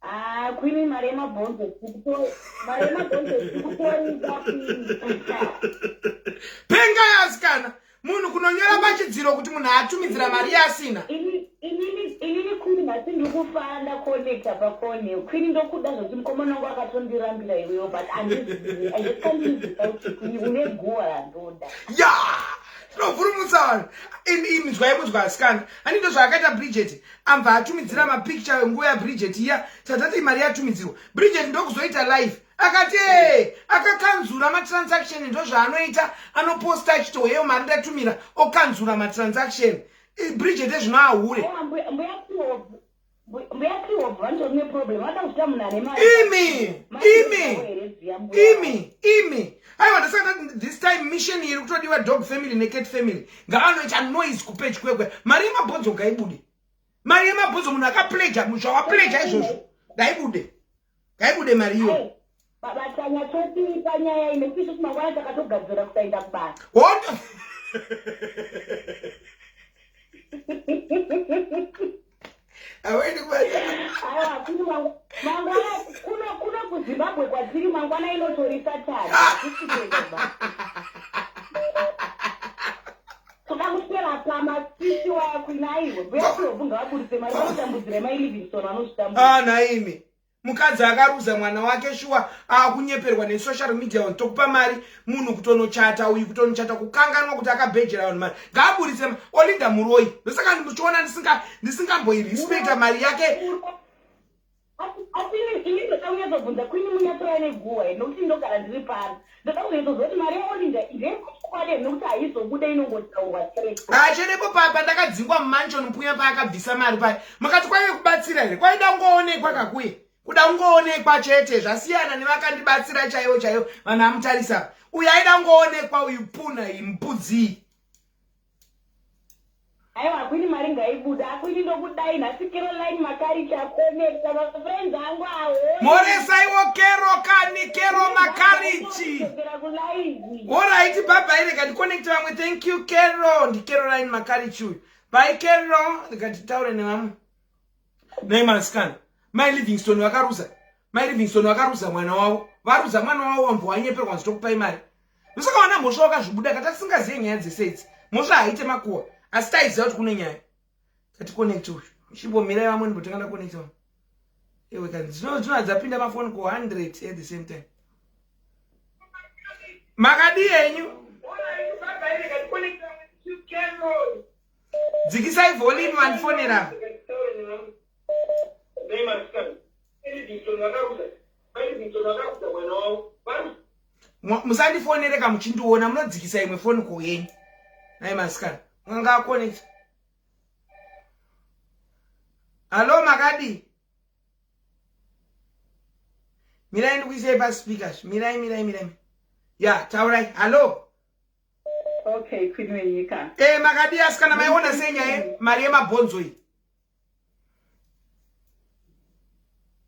Ah, Queen, mari yemabhonzo, mari yemabhonzo tikutoida, Queen. Penga, asikana, munhu kunonyora pachidziro kuti munhu atumidzira mari yaasina. Inini Queen, nhasi ndiri kufara ndaconnecta pafoni. Queen, ndokuda zvokuti mukomana wangu akatondirambira iwewo, but handizivi, I just can't live without you, Queen. Une guwa randoda. Ya, tinovhurumutsa vanhu. Inzwai munzwa, asikana, ani ndo zvaakaita Bridget, ambva atumidzira mapicture nguva yaBridget iya tatati mari yatumidzirwa Bridget, ndokuzoita live akati e akakanzura matransaction. Ndo zvaanoita, anoposta achiti heyo mari ndatumira, okanzura matransaction. Bridget ezvino ahure. Aiwa, mbuya Kihob vanotori neproblem, vada kuita munhu ane mari. Imi, imi, imi, imi, aiwa, ndasaka this time mission iri kutodiwa dog family necat family. Ngaanoita noise kupage kwekwe, mari yemabhonzo ngaibude, mari yemabhonzo. Munhu akapleja zvawapleja izvozvo, ngaibude, ngaibude mari iyo. Batanya totipa nyaya iyi nekuti isusu mangwana takatogadzira kusaenda kubasa. Hondo. Hauendi kubasa. Aiwa, kuni mangwana kuno kuZimbabwe kwatiri mangwana inotori Saturday, hatisi kuenda kubasa, toda kuswera pamasisi waya kuina. Aiwe, mbuya Kihobu ngavaburitse mari, vanotambudzira mai Livingston, vanozvitambudza. Ah, naimi mukadzi akaruza mwana wake, shuwa akunyeperwa nesocial media, vanhu tokupa mari, munhu kutonochata uyu, kutonochata, kukanganwa kuti akabhejera vanhu mari. Ngaaburitse Olinda muroi, ndosaka muchiona ndisingamboirespekta mari yake. Asi ini ndoda kunyatsobvunza kwini munyatsova neguhwa here nokuti ndogara ndiri pano. Ndoda kuzonyatsoziva kuti mari yaOlinda ndeyekuchokwadi here nokuti haizobude inongotaurwa chete. Ah, cherepo papa ndakadzingwa mumansion mpuya paakabvisa mari paya. Makati kwaive kubatsira here? Kwaida kungoonekwa kakuye. Kuda kungoonekwa chete zvasiyana nevakandibatsira chaivo chaivo vanhu amutarisa. Uyu aida kungoonekwa uyu puna iyi mbudzii. Aiwa kwini mari ngaibuda akwini ndokudai nhasi Caroline Makarichi akonekta mafriends angu awo. Moresaiwo Kero kani Kero Makarichi. Alright bye bye rega ndiconnect vamwe thank you Kero ndi Caroline Makarichi uyu. Bye Kero rega titaure nevamwe. Nei masikana Mai Livingstone vakaruza Mai Livingstone vakaruza mwana wavo varuza mwana wavo wambwa wanyeperwa nzi tokupai mari. Ndosaka vana mhosva wakazvibuda ka tasingazive nyaya dzese idzi. Mhosva haite makuwa asi taiziva kuti kune nyaya. Tati connect uyu. Chimbomirai vamwe ndimbotanga ndaconnect vamwe. Ewe kani dzino dzino dzapinda mafoni ko 100 at the same time. Makadii henyu? Dzikisai volume vandifonera. Musandifonere ka muchindiona munodzikisa imwe foni ko yenyu. Nai masikana. Mwanga akoneta. Hallo makadii? Mirai ndikuisei paspeaker. Mirai mirai mirai. Ya, taurai. Hallo. Okay, Queen wenyika. Eh, makadii asikana maiona sei nyaya mari yemabhonzo iyi?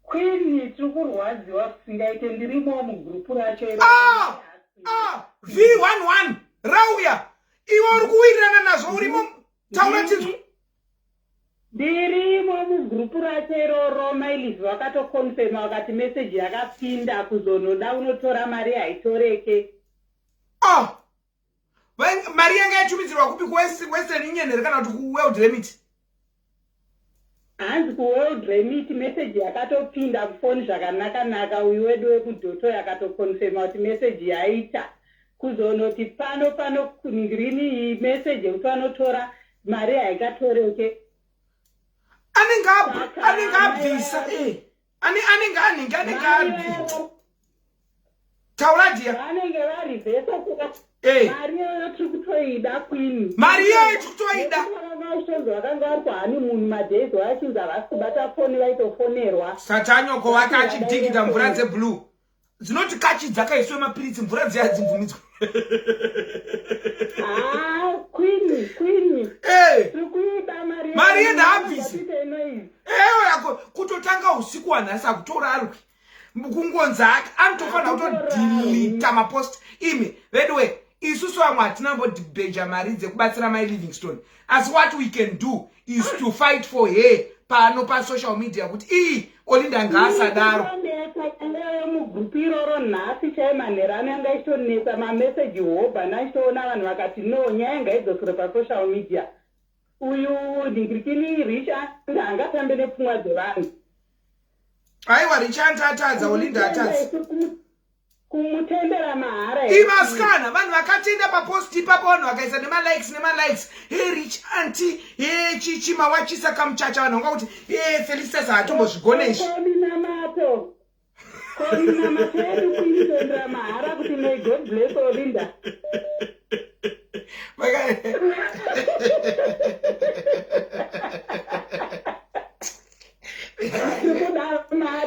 Queen tiri kurwadziwa zvisingaite ndirimo mugrupu racho iro. Ah! Ah! V11 rauya. Iwe uri kuwirirana nazvo urimo taura tinzwe. Ndirimo mugrupu racho iroro mailive vakatokonfema vakati meseji yakapinda kuzonoda unotora mari haitoreke. Ah! Mari yanga yatumidzirwa kupi kuWestern Union here kana kuti kuWorld Remit? Hanzi kuWorld Remit message yakatopinda kufoni zvakanaka naka uyu wedu wekudhoto yakatokonfema kuti message yaita kuzonoti pano pano ngirini iyi message yekuti vanotora mari haikatoreke. Anenge anenge abvisa eh. Ane anenge anenge anenge abvisa. Taura dear. Vanenge vari vese kuda. Eh. Mari iyoyo tiri kutoida queen. Mari iyoyo tiri kutoida. Vakanga vakanga vari kuhoneymoon madays vachinzi havasi kubata foni vaitofonerwa. Satanyoko wake achidhigidha mvura dzeblue. Dzinoti kachi dzakaiswe mapiritsi mvura dziya dzibvumidzwe. Ah, queen, queen. Eh. Tiri kuida mari. Mari yenda abvise. Eh, kutotanga usiku wanhasi akutorarwi. Kungonzi hake anotofanira kutodhilita mapost. Imi veduwe isusu vamwe hatina mbodhibheja mari dzekubatsira mai Livingstone. Asi what we can do is to fight for her pano pasocial media kuti ii Olinda ngaasadaro. Mugroup iroro nhasi chai manheru ano yanga ichitonetsa mameseji hobha ndachitoona vanhu vakati no nyaya ngaidzosere pasocial media. Uyu dhingirikini rich anga angatambe nepfungwa dzevanhu. Aiwa Rich anti atadza Olinda atadza. Kumutendera mahara here? Ivasikana vanhu vakatenda papost ipapo vanhu vakaisa nemalikes nemalikes he rich anti he chichi mawachisa kamuchacha vanhu vanga kuti he Felicitas haatombozvigone izvi. Kominamato. Kominamato yedu kuitendera mahara kuti may God bless Olinda.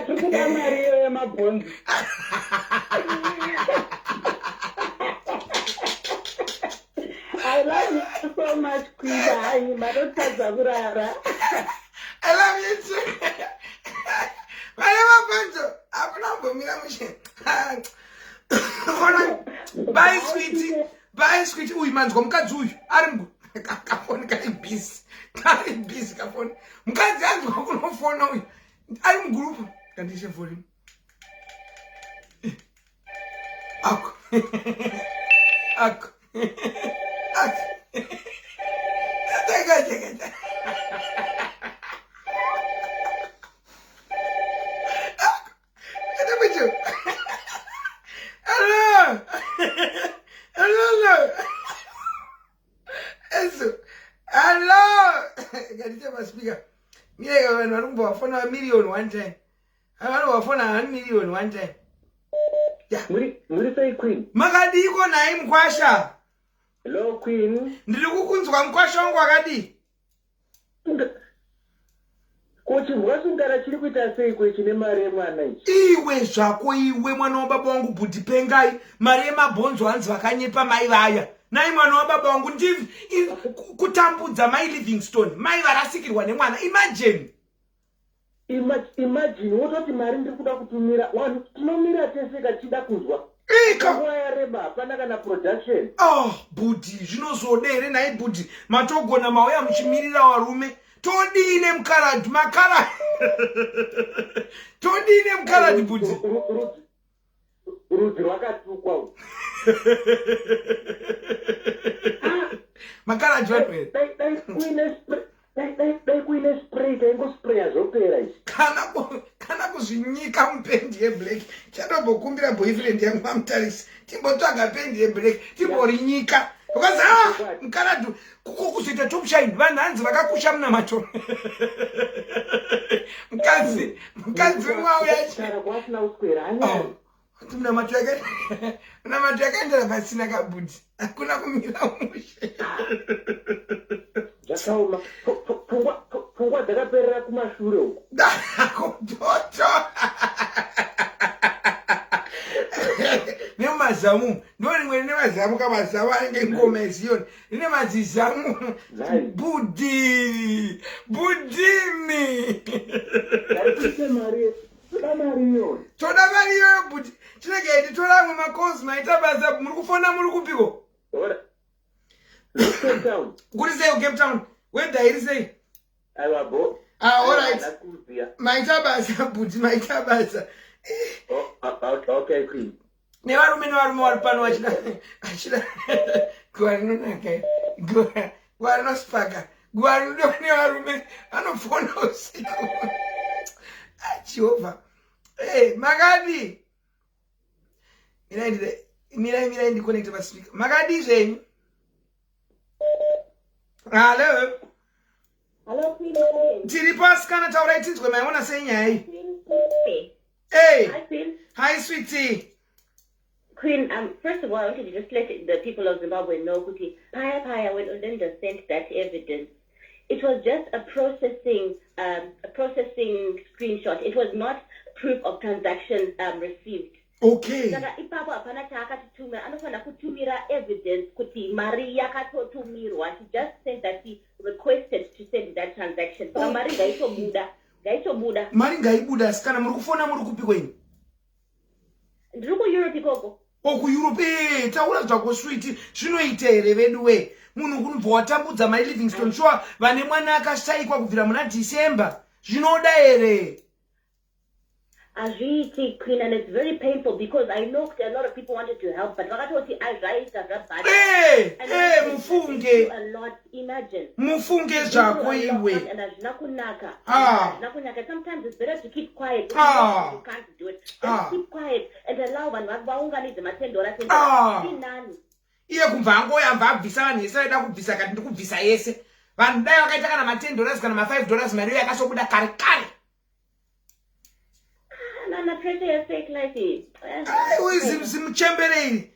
Tikuda mari iyo yemabhonzo. I love you so much, Queen. Hayi, manotadza kurara. I love you too. Vane mabhonzo, hakuna kumbomira mushe. Bye, sweetie. Bye, sweetie. Uyu manzwa mukadzi uyu ari kafoni kari busy. Kari busy kafoni. Mukadzi anzwa kunofona uyu. Ari mugroup. Kandishe volume. Ako. Ako. Ako. Teka teka. Ako. Hello. Hello. Eso. Hello. Ngatite maspeaker. Mire vanhu vari kumbovafona million one time. Vanowafona 1 million one time. Muri sei, Queen? Makadiko nhai, mukwasha? Hello, Queen. Ndiri kukunzwa, mukwasha wangu, wakadii? Ko chirwasungara chiri kuita sei kwechine mari yemwana ichi? Iwe zvako iwe, mwana wababa wangu, bhudhi pengai, mari yemabhonzo hanzi vakanyepa mai vaya. Nai mwana wababa wangu, kutambudza mai Livingstone, mai varasikirwa nemwana, imagine. Imagine wototi mari ndiri kuda kutumira vanhu, tinomira tese kachida kunzwa. Ika. Nguva yareba, hapana kana production. Oh bhudhi, zvinozoda here nhai bhudhi? Matogona mauya muchimirira varume. Todii nemukaradhi makara? Todii nemukaradhi, bhudhi? Rudzi rwakatukwa urwu. Makaradhi vanhu here? Dai kuine spray, taingospraya zvopera izvi. Kana kuzvinyika mupendi yeblack. Chatombokumbira boyfriend yangu mamutarisi, timbotsvaga pendi yeblack, timborinyika, because ah, mukaradhi kuko kuzoita top shine. Vanhu hanzi vakakusha munamato. Mukadzi mwauya. Kutaura kwaasina kuswera anyari. Kuti munamato yakaendera pasina kabhudhi, hakuna kumira mushe. Zvakaoma. Pfungwa dzakaperera kumashure uku. Kutoto nemazamu, ndo rimwe rine mazamu, kamazamu anenge ngoma yeziyoni, rine mazizamu. Nhai. Bhudhi, bhudhini. Ngaikuise mari, toda mari iyoyo. Toda mari iyoyo, bhudhi. Chinenge nditora amwe makozi. Maita basa. Muri kufona muri kupiko? Ora. Cape Town. Kuri sei kuCape Town? Weather iri sei? Aiwa bo. Ah, alright. Ndakuziya. Maita basa, bhudhi, maita basa. Oh, ah, ah, okay, Queen. Nevarume vari pano vachida guva rinonaka, guva rinospaka, guva rinodiwa nevarume vanofona usiku. Jehovha. Hey, makadi? Mirai, mirai, mirai, ndiconnecte paspeaker. Makadi zvenyu? Hallo. Hello, Queen. Tiri pasi kana, taurai tinzwe, maiona sei nyaya iyi? Queen. Hey. Hi, Queen. Hi, sweetie. Queen, first of all, I wanted to just let the people of Zimbabwe know, kuti, Paya Paya, when Olinda sent that evidence, it was just a processing screenshot. It was not proof of transaction received. Saka ipapo hapana chaakatitumira. Anofanira kutumira evidence kuti mari yakatotumirwa. She just said that she requested to send that transaction. Saka mari ngaitobuda, ngaitobuda. Mari ngaibuda. Asi kana muri kufona muri kupi kwenyu? Ndiri kuEurope ikoko. OkuEurope. Taura zvako, sweetie. Zvinoita here vedu we? Munhu kunobva watambudza mai Livingston, sure, vane mwana akashayikwa kubvira muna December. Zvinoda here? Hazviiti, Queen, and it's very painful because I know kuti a lot of people wanted to help, but vakatoti azvaita zvabhadha. Mufunge. A lot, imagine. Mufunge zvako iwe. And hazvina kunaka. Ah. Hazvina kunaka. Sometimes it's better to keep quiet. Ah. You can't do it, just keep quiet and allow vanhu vaunganidze matendora Ah. tendora inani. Iye kubva angoyamba abvisa vanhu vese vaida kubvisa, kati ndiri kubvisa yese. Vanhu dai vakaita kana ma10 dollars kana ma5 dollars, mari iyo yakasobuda kare kare. Nana pressure yefake life iyi. Aiwe, zimuchembere iri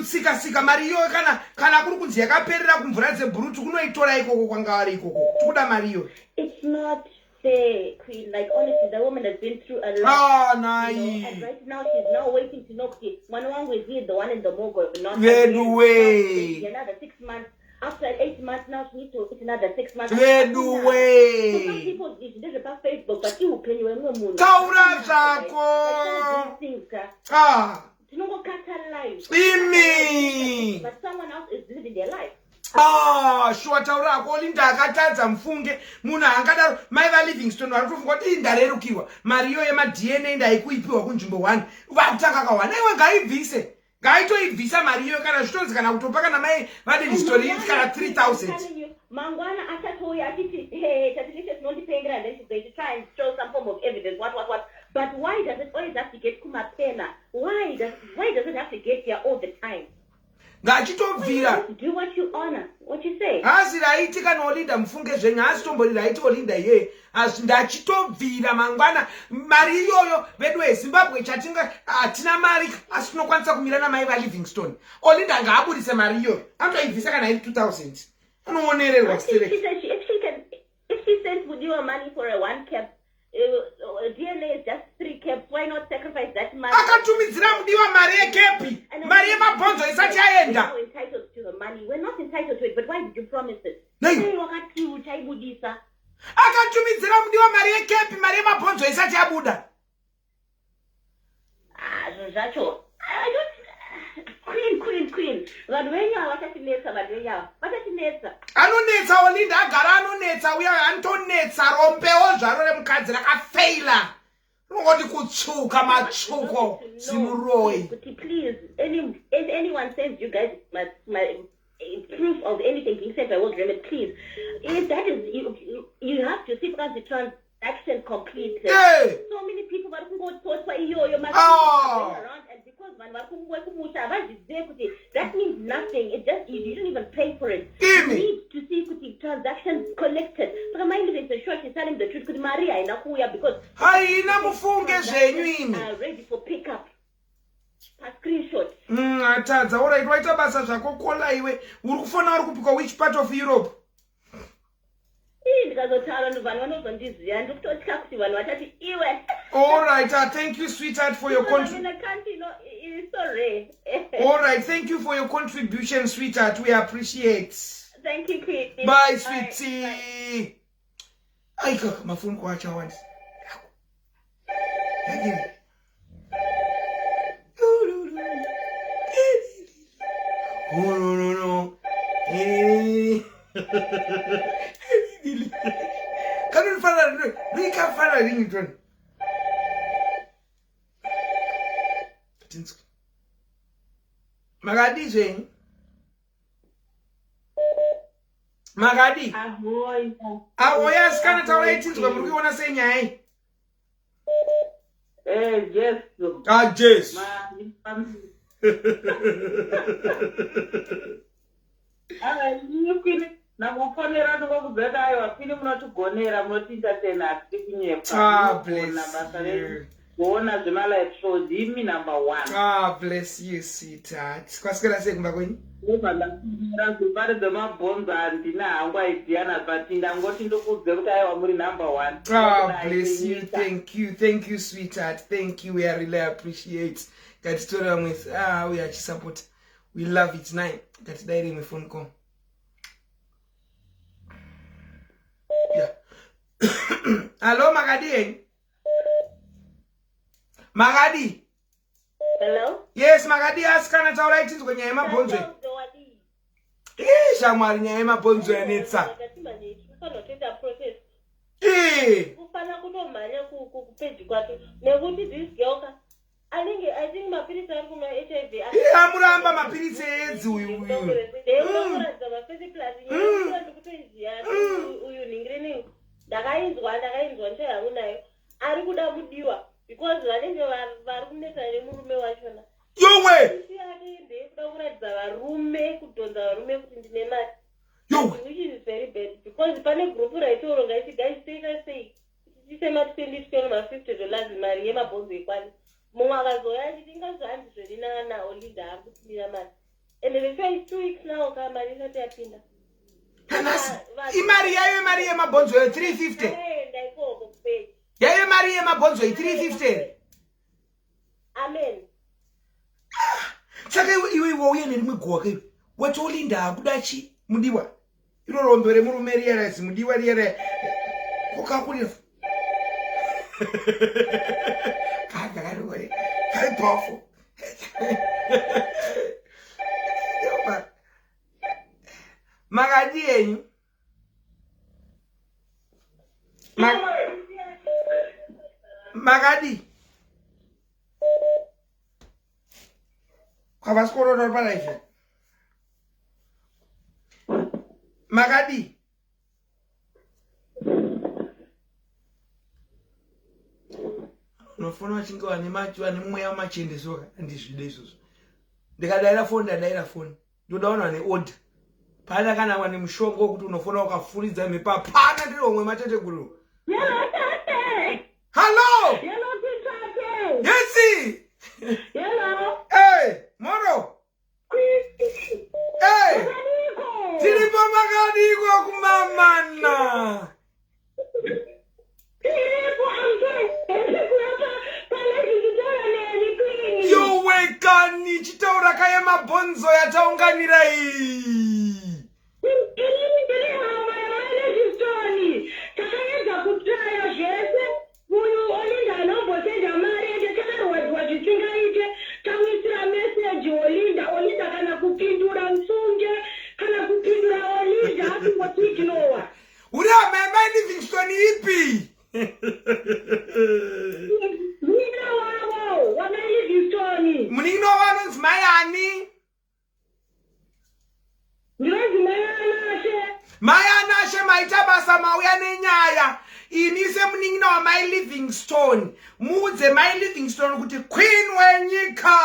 tsika sika mari iyoyo. Kana kuri kunzi yakaperera kumvura dzebhurutu, kunoitora ikoko kwanga vari ikoko, tikuda mari iyoyo. It's not fair, Queen. Like, honestly, the woman has been through a lot. Ah. You know, and Nai. right now she's now waiting to know kuti mwana wangu, is he the one in the morgue or not? Vedu we. Another 6 months. After 8 months, now she needs to wait another 6 months. Vedu So some we. people, izvi ndezvepaFacebook, but iupenyu hwemumwe munhu. Taura zvako. Like, some of these things, Ah. tinongokata life. Imi. But someone else is living their life. Ah, shuwa, taura hako. Olinda akatadza, mufunge. Munhu angadaro, mai vaLivingston vari kutofunga kuti ii, ndarerukirwa, mari iyo yemaDNA ndaikuipiwa kunzvimbo 1, vakutanga ka1. Aiwa, ngaibvise, ngaitoibvisa mari iyoyo kana zvitonzi, kana kutopa kana mai vaLivingston kana 3000. Mangwana achatouya achiti, "Hey, Tatelicious tinondipengera," and then she's going to try and show some form of evidence, what, what, what. But why does it always have to get kumapena? Why does it have to get here all the time? Ngachitobvira. Do what you honor. What you say? Hazi raiti kana Olinda mufunge zvenyu haasi tombori raiti Olinda iyeye. Asi ndachitobvira mangwana mari iyoyo vedu veZimbabwe chatinga hatina mari asi tinokwanisa kumira namai vaLivingstone. Olinda ngaaburitse mari iyoyo. Anotoibvisa kana iri 2000. Anoonererwa stereki. If she sent Mudiwa money for a one cap, DNA is just three caps. Why not sacrifice that money? Akatumidzira Mudiwa mari yekepi, mari yemabhonzo isati yaenda. Entitled to the money. We're not entitled to it, but why did you promise it? Nei? Sei wakati uchaibudisa? Akatumidzira Mudiwa mari yekepi, mari yemabhonzo isati yabuda. Ah, zvinhu zvacho. I don't Queen, queen, queen. Vanhu venyu ava vachatinetsa, vanhu venyu ava vachatinetsa. Anonetsa Olinda agara anonetsa uya anotonetsa rombewo zvaro remukadzi rakafeila. Rinongoti kutsvuka matsvuko zimuroyi. Kuti please, any, if anyone sends you guys my, my proof of anything being sent by World Remit, please. If that is, you, you have to see because the transaction completed. Hey. So many people vari kungototwa iyoyo ma Oh. around and because vanhu vari kungwe kumusha havazvizive kuti that means nothing. It just you didn't even pay for it. Imi. You need to see kuti transaction collected. Saka mai Livingston sure she's telling the truth kuti mari haina kuuya because Haina mufunge zvenyu imi. Ready for pickup. Pa screenshot. Atadza. Alright, waita basa zvako kola iwe. Uri kufona uri kupikwa which part of Europe? Ii ndikazotaura vanhu vanozondiziva ndikutotya kuti vanhu vachati iwe. All right, thank you sweetheart for your Because I'm in a country, no, it's so rare. All right, thank you for your contribution sweetheart. We appreciate. Thank you, Queen. Bye, sweetie. Aika mafoni kwa achawandisa. Yakini. Oh, no, no, no. Kanonifanana rikafanana ringtone. Tinzwe. Makadii zvenyu? Makadii? Ahoy. Ahoy asikana taurai tinzwe muri kuiona sei nyaya iyi? Jesu. Ah, Jesu. Queen, nakufonera ndingokudzeta aiwa Queen munotigonera munotientertaina hatidi kunyepa. Ah, Munogona bless basa you. renyu. Kuona zvemalive shows imi number one. Ah, bless you sweetheart. Kwasikira sei kumba kwenyu? Ndobva ndafonera zvepari dzemabhonzo handina hangu idea na but ndangoti ndikudze kuti aiwa muri number one. Ah, bless you. Thank you. Thank you sweetheart. Thank you. We are really appreciate. Ngatitora vamwe ah we are support. We love it. Nine. Ngatidaire imwe phone call. Yeah. Hello makadi henyu? Makadi? Hello? Yes, makadi asikana taurai tinzwe nyaya yemabhonzo iyi. Ii shamwari nyaya yemabhonzo yanetsa. Ii. Kufana kutomhanya kupeji kwake nekuti this girl ka anenge I think mapiritsi ari kumwa HIV. Ii amuramba mapiritsi eedzi uyu uyu. Ndeunokuratidza mafesi plus nyaya ndikutoiziva uyu nhingirini ndakainzwa ndakainzwa ndichayangu nayo ari kuda mudiwa because vanenge vari kunetsana nemurume wachona. Yowe. Isi yake ndeyekuda kuratidza varume kudhonza varume kuti ndine mari. Yowe. Which is very bad because pane group raitoronga ichi guys toita sei tiise ma 20 20 ma 50 dollars mari yemabhonzo ekwani mumwe akazouya achiti ingazi hanzi zveni naOlinda ari kutumira mari and the is 2 weeks now ka mari isati yapinda. Nanasi imari yayo imari yemabhonzo yo 350. Akaenda ikoko kupeji. Yayo imari yemabhonzo i 350. Amen. Saka iwe iwe wauya nerimwe guwa ka iwe. Wati Olinda akuda chi mudiwa. Iro rombe remurume riya razi mudiwa riya riya. Kokakurira. Kanga kari kari powerful. Makadi henyu? Makadi? Havasi kuona uri palive. Makadi? Unofona vachinge vane mweya wemachende soka handizvide izvozvo. Ndikadaira foni, ndadaira foni. Ndoda vanhu vane order. Pana kana wane mushonga wekuti unofona ukafuridza mhepo hapana ndiri homwe mateteguru. Hello. Hello, Tate. Yes. Hello. Hey, moro. Hey. Tiripo makadiko kumamana. Yowekani chitaura kaye mabhonzo yataunganira iyi. Takaedza kutraya zvese uyu Olinda anombosenda mari ende takarwadziwa zvisingaite tamuisira meseji Olinda Olinda kana kupindura musunge kana kupindura Olinda akungotiignowa Uri hama yamai Livingstone ipi? Munin'ina wavo wamai Livingstone. Munin'ina wavo anonzi mai ani? Ndinonzi mai Anashe. Mai Anashe maita basa mauya nenyaya. Ini semunin'ina wamai Livingstone muudze mai Livingstone kuti queen wenyika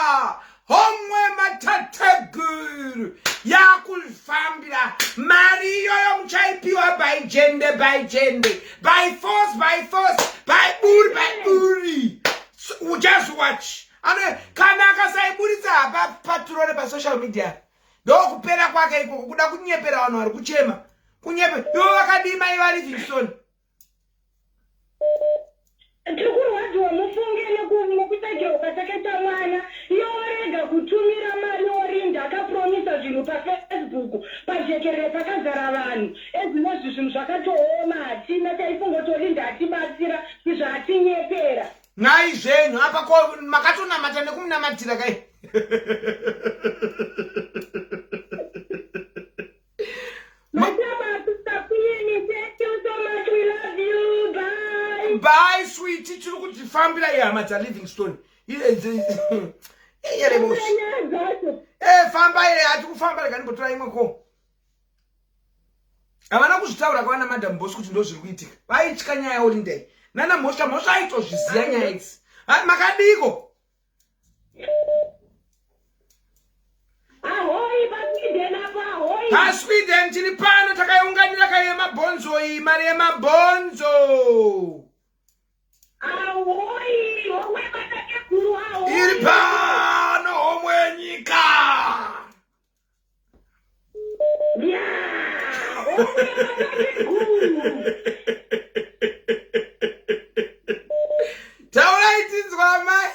homwe matateguru yakufambira mari iyoyo muchaipiwa by jende by jende by force by force by buri by buri so, just watch ano kana akasaiburitsa hapa paturore pasocial media ndokupera kwake ikoko kuda kunyepera vanhu vari kuchema kunyepe ivo vakadii mai valivingstone Tiri kurwadziwa mufunge nekutsvagirwa kwatakaita mwana iye orega kutumira mari orinda akapromisa zvinhu pafacebook pajekerere pakazara vanhu ezvinozvi zvinhu zvakatooma hatina taifunga kuti olinda atibatsira izvo atinyepera Nhai zvenyu apa ko makatonamata nekumunamatira kai. Bye sweetie tiri kudzifambira ihama dzaLivingstone. Eh famba iye ati kufamba rega ndimbotora imwe ko. Havana kuzvitaura kwavana madam boss kuti ndozviri kuitika. Vaitya nyaya yaOlindai. Nana mhosva mhosva aitozviziva nyaya idzi. Makadiko? Ahoi paSweden apo ahoi. PaSweden tiri pano takaiunganira kai yemabhonzo iyi mari yemabhonzo. Ahoi homwe matateguru ahoi. Iri pano homwe yenyika. Taurai tinzwa amai.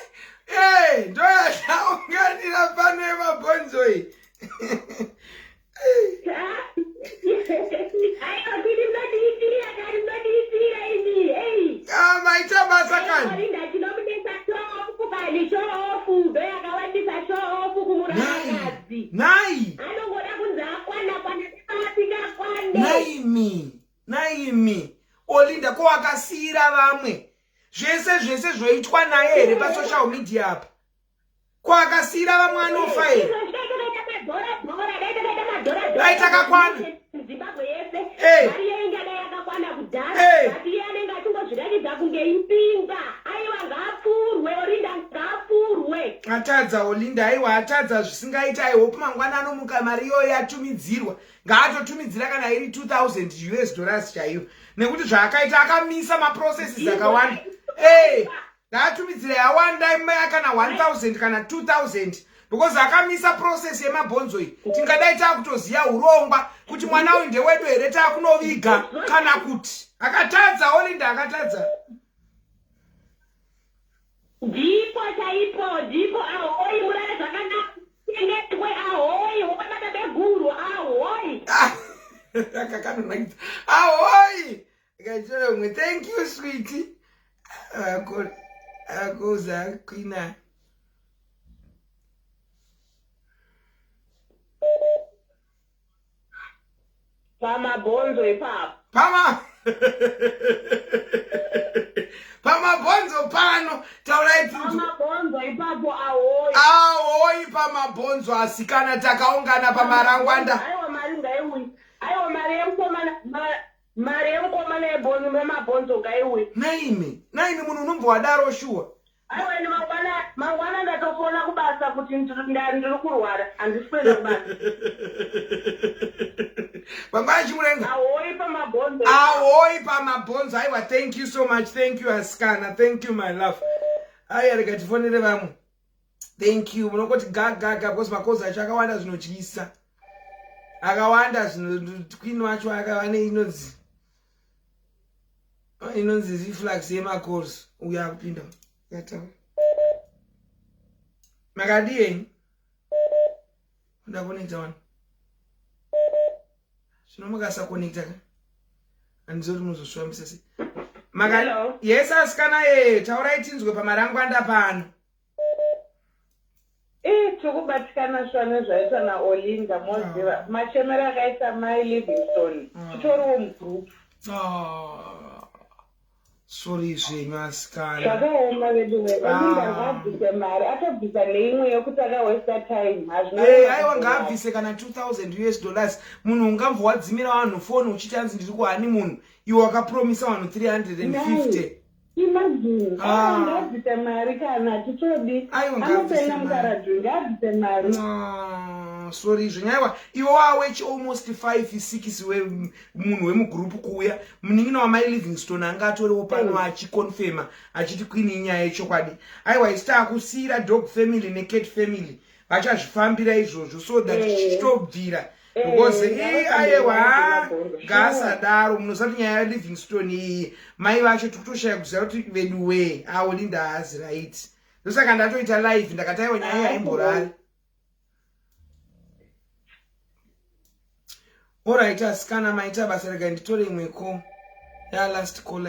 Eh, ndoyataunganira pano yemabhonzo iyi. Ah, maita basa kani. Nai. Anongoda kunzi akwana kwana asingakwane. Naimi. Naimi. Olinda ko akasiira vamwe. Zvese zvese zvoitwa naye here pa social media apa? Ko akasiira vamwe anofa here? Dai takakwana. Zimbabwe yese. Hey. Mari yeinga dai yakakwana kudhara. Hey. But iye anenge achingozviratidza kunge ipinga. Aiwa ngaapfurwe Olinda ngaapfurwe. Atadza Olinda aiwa atadza zvisingaita I hope mangwana anomuka mari iyoyo yatumidzirwa. Ngaatotumidzira kana iri 2000 US dollars chaiyo. Nekuti zvaakaita akamisa maprocesses akawanda. Hey. Ngaatumidzire yawanda kana 1000 kana 2000 because akamisa process yemabhonzo iyi tingadai taakutoziva urongwa kuti mwana uyu ndewedu here taakunoviga kana kuti akatadza olinda akatadza ndipo chaipo ndipo ahoi murare zvakanaka chengetwe ahoi hobata beguru ahoi ah, akakanonakidza ahoi Kachora umwe thank you sweetie. Ako akoza kwina. Pamabhonzo ipapo. Pama Pamabhonzo pano taurai Pamabhonzo ipapo ahoi. Ahoi pamabhonzo asikana takaungana pamarangwanda. Aiwa mari ngaiuye. Aiwa mari yemukomana Mari yemukomana yebhonzo yemabhonzo ngaiuye. Naimi, naimi munhu unombwa wadaro shuwa. Aiwa ini mangwana mangwana ndatofona kubasa kuti ndiri kurwara handisi kuenda kubasa. Mangwana chimurenga. Ahoi pamabhonzo. Ahoi pamabhonzo. Aiwa thank you so much. Thank you asikana. Thank you my love. Aiwa rega tifonere vamwe. Thank you. Munongoti ga ga ga because makozi acho akawanda zvinotyisa. Akawanda zvino queen wacho akava neinonzi inonzi reflux yemacourse uyo akupinda yataura makadii henyu ndakonekta wani zvino mukasakonekta ka handizoti munozosvambisa sei maka yes asikana ee taurai tinzwe pamarangwanda pano Ii tiri kubatikana shuwa nezvaitwa naOlinda moziva ah. machemero akaita mai Livingstone ah. titoriwo mugroup. Ah. Sorry zvenyu asikana. Zvakaoma veduwe. Olinda ngaabvise mari atobvisa neimwe yekuti akawesta time hazvina. Eh aiwa ngaabvise kana 2000 US dollars munhu ungambvo wadzimira vanhu foni uchiti hanzi ndiri kuhoneymoon iwe wakapromisa vanhu 350. Imagine. Ah. Ngaabvise mari kana titodi. Anopena mukaradzi ngaabvise mari. Ah, sorry zvenyu aiwa iwe wawechi almost 5 6 we munhu wemugroup kuuya munin'ina wamai Livingstone anga atoriwo pano mm. achiconfirma achiti queen inyaya yechokwadi aiwa isu taakusiira dog family necat family vachazvifambira izvozvo so that eh. chichitobvira eh, because ii ayewa ngaasadaro munoziva kuti nyaya yalivingstone iyi mai vacho tikutoshaya kuziva kuti vedu wee awo linda haazi right ndosaka ndatoita live ndakati aiwa nyaya yaimborari orit asikana maita basa rega nditore imwe ko yalast call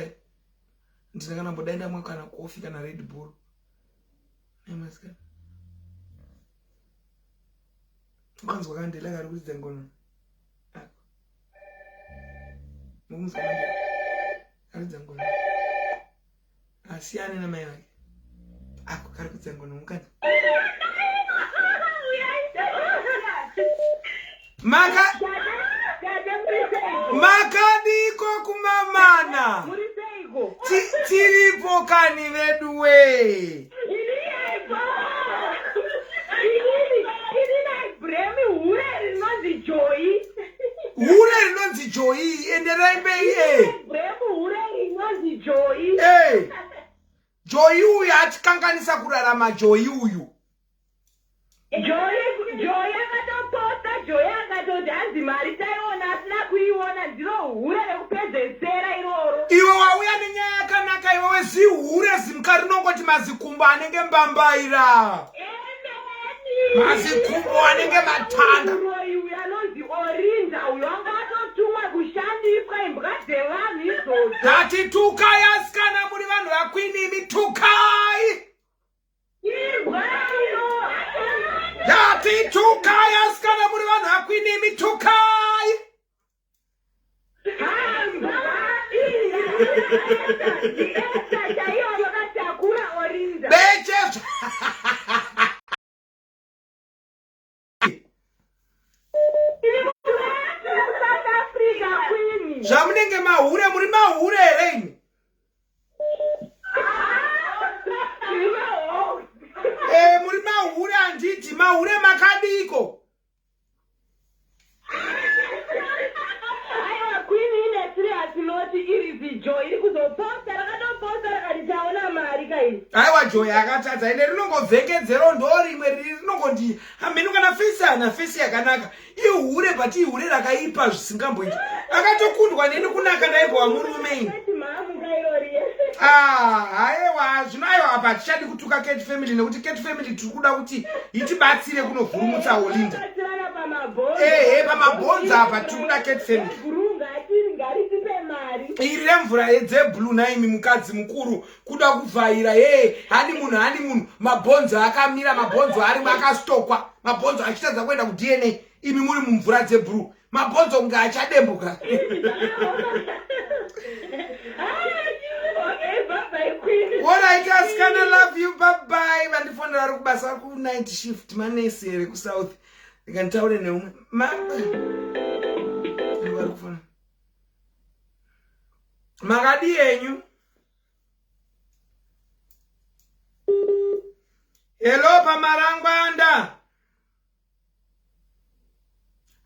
ndina kana mbodai ndamwa kana kofi kana red bull nemasikana ukanzwa kandela kari kuridza ngono ako mukunzwa kandela karidza ngono asiyane namai vake ako kari kuridza ngono mukadzi maka makadiko kumamana tiripo kani vedu wee hure rinonzi joyi enderai mberi e eh. joyi uyu atikanganisa kurarama joyi uyu Joy akatoposta Joy akatoti hanzi mari taiona asina kuiona ndiro hure rekupedzesera iroro. Iwe wauya nenyaya yakanaka iwewe zihure zimuka rinongoti mazikumbo anenge mbambaira. Mazikumbo anenge matanda. Muroyi uyu anonzi Orinda uyo anga atotumwa kushandiswa imbwa dzevanhu idzodzo. Tati tukai asikana muri vanhu vakwini imi tukai. Ndati tukai asikana muri vanhu vakwinimi tukai. Beche zvamunenge mahure muri mahure here imi eh, muri mahure handiti mahure makadiko Aiwa queen ine serious note iri zijo iri kuzoposta rakatoposta rakati taona mari kai. Aiwa joy akatadza ende rinongovhengedzero ndo rimwe riri rinongondi hameno kana fesi ana fesi yakanaka ihure but ihure rakaipa zvisingamboiti akatokundwa neni kunaka ndaimbova murume ini ah, haiwa zvino aiwa apa hatichadi kutuka cat family nekuti cat family tiri kuda kuti itibatsire kunovhurumutsa olinda ehe pamabhonzo apa tiri kuda cat family iri remvura dzeblue naimi mukadzi mukuru kuda kuvhaira hee hani munhu hani munhu mabhonzo akamira mabhonzo arimo akastokwa mabhonzo achitadza kuenda kudna imi muri mumvura dzeblue mabhonzo kunge achadembuka Alright, asikana love you bye bye vandifonera vari kubasa vari kunight shift manesi here kusouth ndikanditaure neumwe vari kufona makadii henyu Hello pamarangwanda.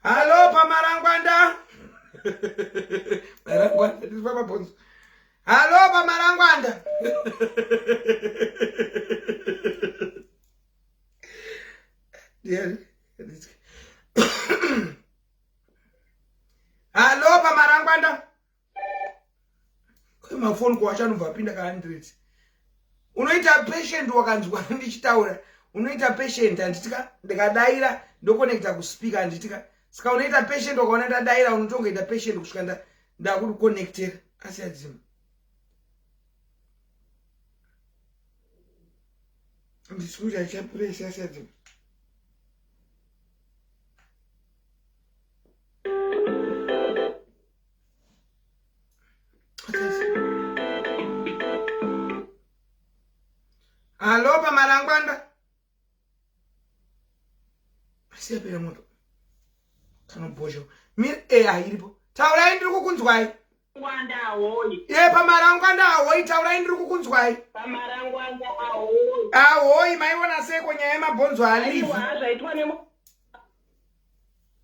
Hello pamarangwanda. Marangwanda ndiri pamabhonzo. Hello pamarangwanda. Hello pamarangwanda. Kwemafoni ko achanobva apinda ka 100. Unoita patient wakanzwa ndichitaura. Unoita patient handitika ndikadaira ndokonekta kuspeaker handitika. Saka unoita patient wakaona ndadaira unotongoita patient kusvika ndakukonectera asi adzima. Ndisikuti achapuresi asi adzima. Halo pamarangwanda. Asiyapera moto. Kanobhozho. Mi eh ah, iripo. Taurai ndiri kukunzwai. Ngwanda ahoyi. Eh pamarangwanda ahoyi taurai ndiri kukunzwai. Pamarangwanda ahoyi. Ahoyi maiona seko nyaya yemabhonzo alive. Aiwa zvaitwa nemu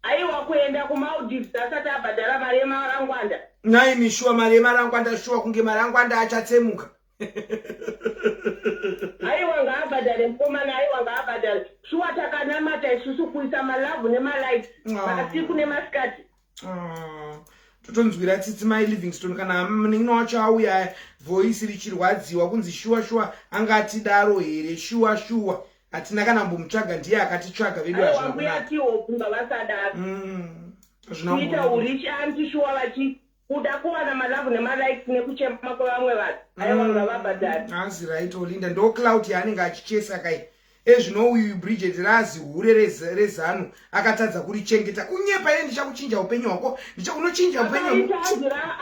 Aiwa kuenda kuMaldives asati abhadhara mari yemarangwanda. Nhaimi shuwa mari yemarangwanda shuwa kunge marangwanda achatsemuka. Aiwa ngaabhadhare mukomana aiwa ngaabhadhare. Shuwa takanamata isusu kuisa malove nemalikes ah. masiku nemasikati. Ah. Totonzwira tsitsi mai Livingstone kana munin'ina wacho auya voice richirwadziwa kunzi shuwa shuwa angatidaro here shuwa shuwa hatina kana mbomutsvaga ndiye akatitsvaga vedu hazvina kunaka vasadaro mm, kuita urichi anti shuwa vachi kuda kuwana malove nemalikes nekuchema kwevamwe vanhu aiwa mm. ngavabhadhare hazi right olinda ndo clout yaanenge achichesa kai ezvino uyu bridget razi hure rezanu akatadza kurichengeta kunyepa iye ndichakuchinja upenyu hwako unochinja upenyu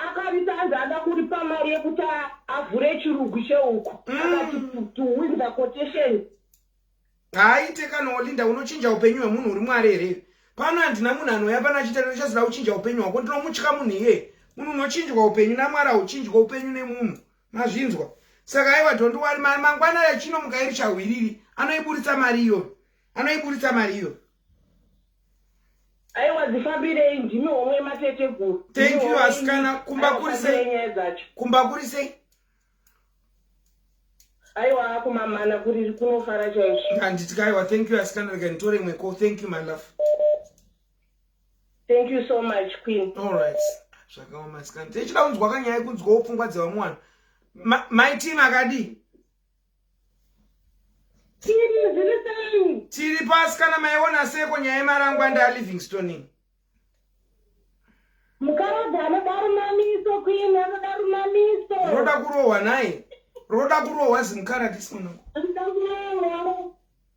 akarita anzi ada kuripa mari yekuti avhure chirugu chehuku mm. akati to win the quotation haaite kana olinda unochinja upenyu hwemunhu uri mwari here pano handina munhu anouya pano achiita ndichazoda kuchinja upenyu hwako ndinomutya munhu iyeye munhu unochinjwa upenyu namwari hauchinjwa upenyu nemunhu mazvinzwa saka aiwa don't worry mangwana yachinomuka iri chahwiriri anoiburitsa mari iyoyo anoiburitsa mari iyo aiwa dzifambirei ndimi homwe mateteguru thank you asikana kumba kuri sei kumba kuri sei aiwa kumamana kuri kunofara chaizvo handiti aiwa thank you asikana rega nditore imwe call thank you my love thank you so much queen all right zvakaoma asikana tichida kunzwa kanyaya yekunzwawo pfungwa dzevamwe vanhu my team akadii Tiri zviri sei? Tiri pasi kana maiona seko nyaya yemarangwanda aLivingstone. Mukaradzi anoda rumamiso queen anoda rumamiso. Roda kurohwa naye. Roda kurohwa zimukaradzi sinonako. Anoda kurohwa.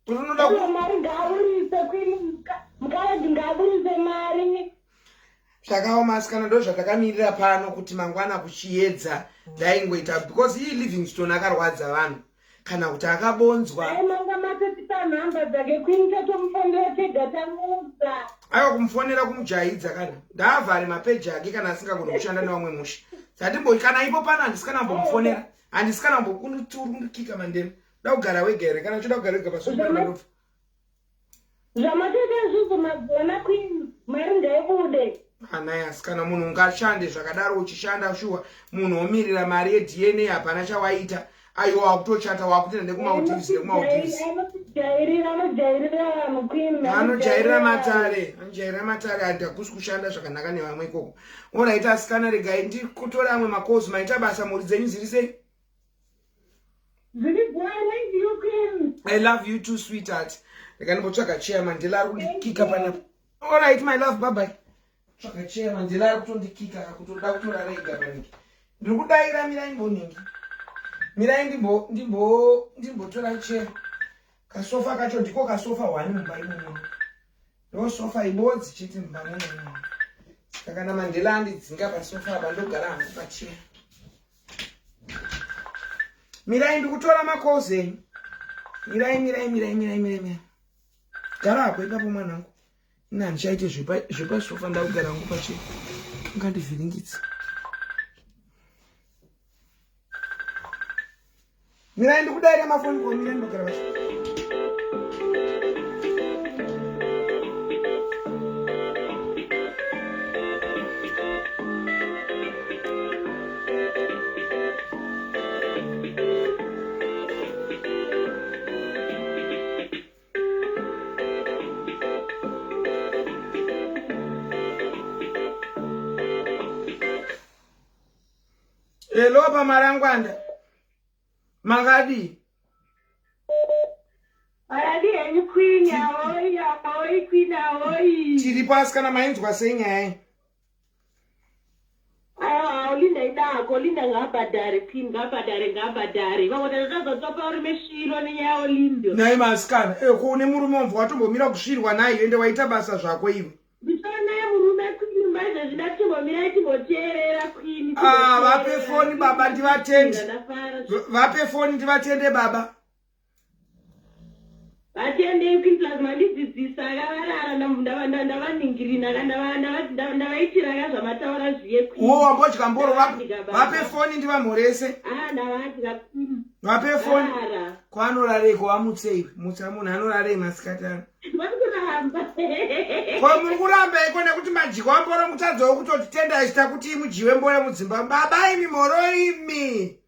Rinoda ku mari ngaaburitse queen mukaradzi ngaaburitse mari. Zvakaoma asikana ndo zvatakamirira pano kuti mangwana kuchiyedza ndaingoita because ii Livingstone akarwadza vanhu kana kuti akabonzwa. Dai manga matotipa nhamba dzake queen tatomufonera tega tamuudza. Aiwa kumufonera kumujaidza kana ndaavhare mapeji ake kana asingagoni kushanda nevamwe mushe. Sandimbo kana ipo pano handisi kana mbomufonera handisi kana mbokunditurundikika mandema. Da kugara wega here kana uchida kugara wega pasoro Zvamatoita izvozvo magona queen mari ngaibude. Anai asikana munhu ungashande zvakadaro uchishanda shuwa munhu omirira mari yeDNA hapana chawaita aiwa wakutochata wakutoenda nekumaudivs nekumaudivs Anojairira anojairira vanhu queen anojairira matare anojairira matare handakusi kushanda zvakanaka nevamwe ikoko oraita asikana regai ndikutora amwe makozi maita basa mhuri dzenyu dziri sei Zviri bho, I love you queen. I love you too sweetheart. Rega ndimbotsvaga chair Mandela ari kundikika panapa. All right my love bye bye. Tsvaga chair Mandela ari kutondikika akutoda kutorara ega paniki. Ndiri kudaira mirai ndimboningi. Mirai ndimbo ndimbo ndimbotora chair. Kasofa kacho ndiko kasofa hwani mumba imomo. Ndo sofa ibodzi chete mumba muno. Saka kana Mandela andidzinga pasofa apa ndogara hangu pachair. Mirai ndikutora macalls enyu. Mirai mirai mirai mirai mirai mirai. Gara hako ipapo mwanangu. Ini handichaite zvepasofa ndakugara hangu pachair. Ungandivhiringidza. Mirai ndikudaire mafoni ko mirai ndogara pachair. Hello pamarangwanda. Makadii? Makadii henyu queen ahoi ahoi queen ahoi. Tiripo asikana mainzwa sei nyaya iyi? Aiwa Olinda idako Olinda ngaabhadhare queen ngaabhadhare ngaabhadhare vamwe tatotazotopa uri mesviro nenyaya yaOlinda. Nhai masikana eh ko une murume wamva watombomira kusvirwa naye ende waita basa zvako iwe. Ndichona murume queen maizvezvi ndatimbomira timboteerera queen. Ah vape foni baba ndivatende. Vape foni ndivatende baba. Vatendei queen plus mandidzidzisa akavarara ndavaningirina ndavaitira ka zvamataura zviye queen. Wo wambodya mboro vape foni ndivamhorese. Ah ndavadya queen. Vape foni. Kwanorareko vamutsei mutsa munhu anorarei masikati ano. Ko muri kuramba iko nekuti madyiwa mboro mutadzawo kutoti tenda achita kuti mudyiwe mboro mudzimba baba imi mhoro imi.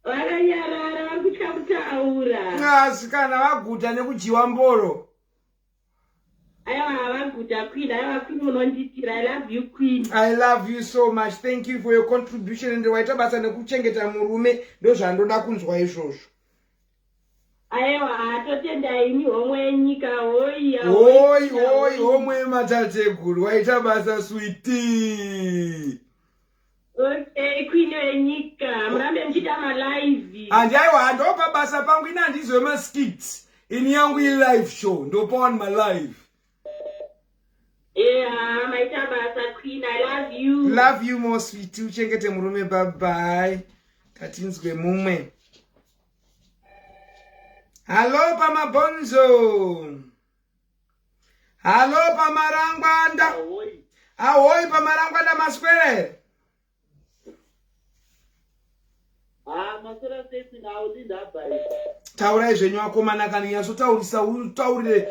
Vakanyarara vari kutya kutaura. Asi kana vaguta nekudyiwa mboro. Aiwa vaguta queen, aiwa queen munonditira. I love you queen. I love you so much. Thank you for your contribution and waita basa nekuchengeta murume ndozvandoda kunzwa izvozvo. Aiwa totenda imi homwe yenyika hoi hoi hoi homwe yematateguru waita basa sweetie. Okay, queen wenyika murambe muchiita malive. Handi aiwa handopa basa pangu ini handizwe maskits ini yangu ilive show ndopa one malive. Yeah, maita basa queen I love you. Love you more sweetie uchengete murume bye bye. Katinzwe mumwe. Hallo pamabhonzo. Hallo pamarangwanda. Ahoi pamarangwanda maswera here? Ah, maswera sei nawo ndindabva. Taurai zvenyu akomana kana nyatsotaurisa utaurire.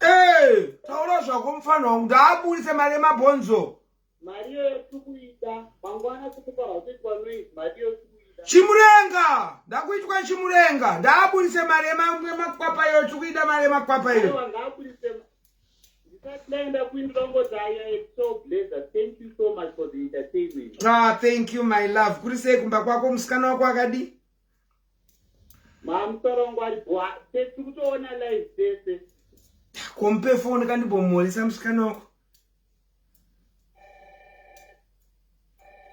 Eh, taura zvako mfana wangu ndaaburitse mari yemabhonzo. Mari iyoyo tiri kuida mangwana tikuparwa kutoitwa noise mari iyoyo tiri kuida. Chimurenga ndakuitwa chimurenga ndaaburitse mari yemakwapa iyo tiri kuida mari yemakwapa iyo. Aiwa ngaaburitse ndisati ndaenda kuindira ngoti ayo so blazer thank you so much for the entertainment. Ah thank you my love kuri sei kumba kwako musikana wako akadii? Mamusoro wangu ari bwa tiri kutoona live tese. Komupe foni kandibomhoresa musikana wako.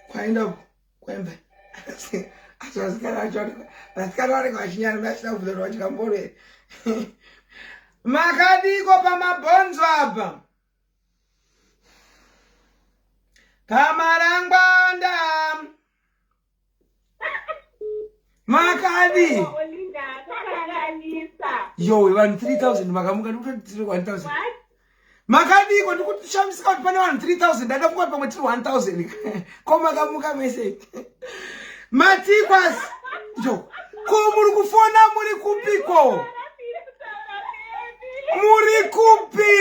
Kwaenda uko kwaenda asi vasikana vacho vasikana vanenge vachinyara vachida kubvunza kuti vadya mboro here makadiko pamabhonzo apa pamarangwanda makadi yowe vanhu 3000 makamuka ndikutoti tiri 1000 makadiko ndikushamisika kuti pane vanhu 3000 ndada kuka pamwe tiri 1000 ko makamuka mese matikwas yo ko muri kufona muri kupiko muri kupi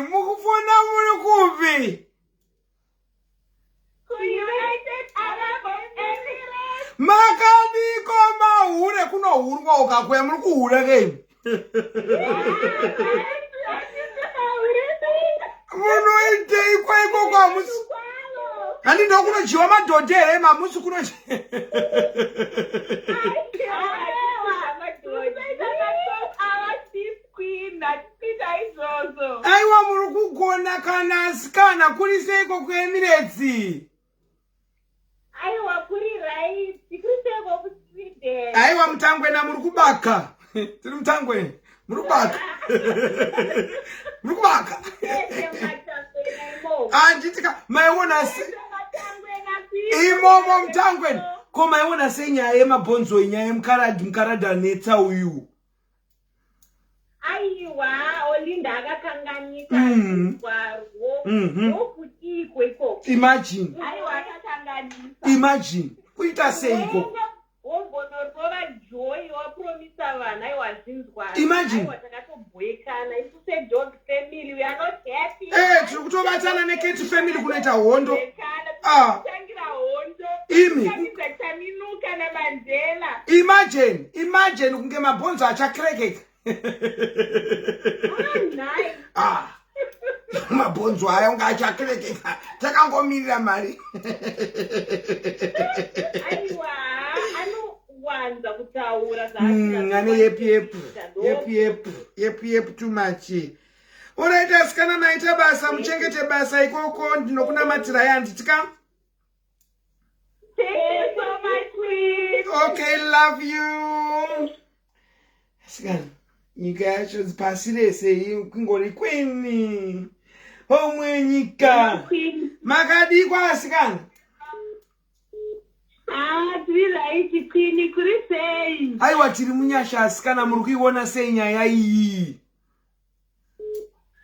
mukufona muri kupi Makadiko mahure kunohurwa ukakuya muri kuhura kei munoitei kwaikoko hamusi handi ndokunodyiwa madhodhi here mamusi kuno Aiwa muri kugona kana asikana kuri seiko kuEmirates? Aiwa kuri right, kuri seiko kuSweden? Aiwa mutangwena muri kubaka. Tiri mutangwena. Muri kubaka. Muri kubaka. Anditika maiona se imomo mutangwena. Ko maiona sei nyaya yemabhonzo inyaya yemukaradhi mukaradhi anetsa uyu. Aiwa Olinda akakanganisa kwarwo ndokudiiko ikoko. Imagine. Aiwa akakanganisa. Imagine. Kuita seiko? Wombonorova joy wapromisa vanhu aiwa zvinzwa. Imagine. Aiwa takatobhoekana isu sedog family we are not happy. Eh, tiri kutobatana necat family kunoita hondo. Ah. Tangira hondo. Imi. Chaminuka naMandela. Imagine, imagine kunge mabhonzo achakrekeka. Ah, ah. Mabhonzo aya unga achaklekeka takangomirira mari. Aiwa, anowanza kutaura ane yepu yepu yepu yepu yepu yepu too much. Alright asikana, maita basa, muchengete basa ikoko, ndinokunamatirai handitika. Thank you so much, Queen. Okay, love you. Asikana, nyika yacho pasi rese kungori queen. Homwe nyika. Makadikwa asikana? Ah, tiri right Queen, kuri sei? Aiwa tiri munyasha asikana, muri kuiona sei nyaya iyi?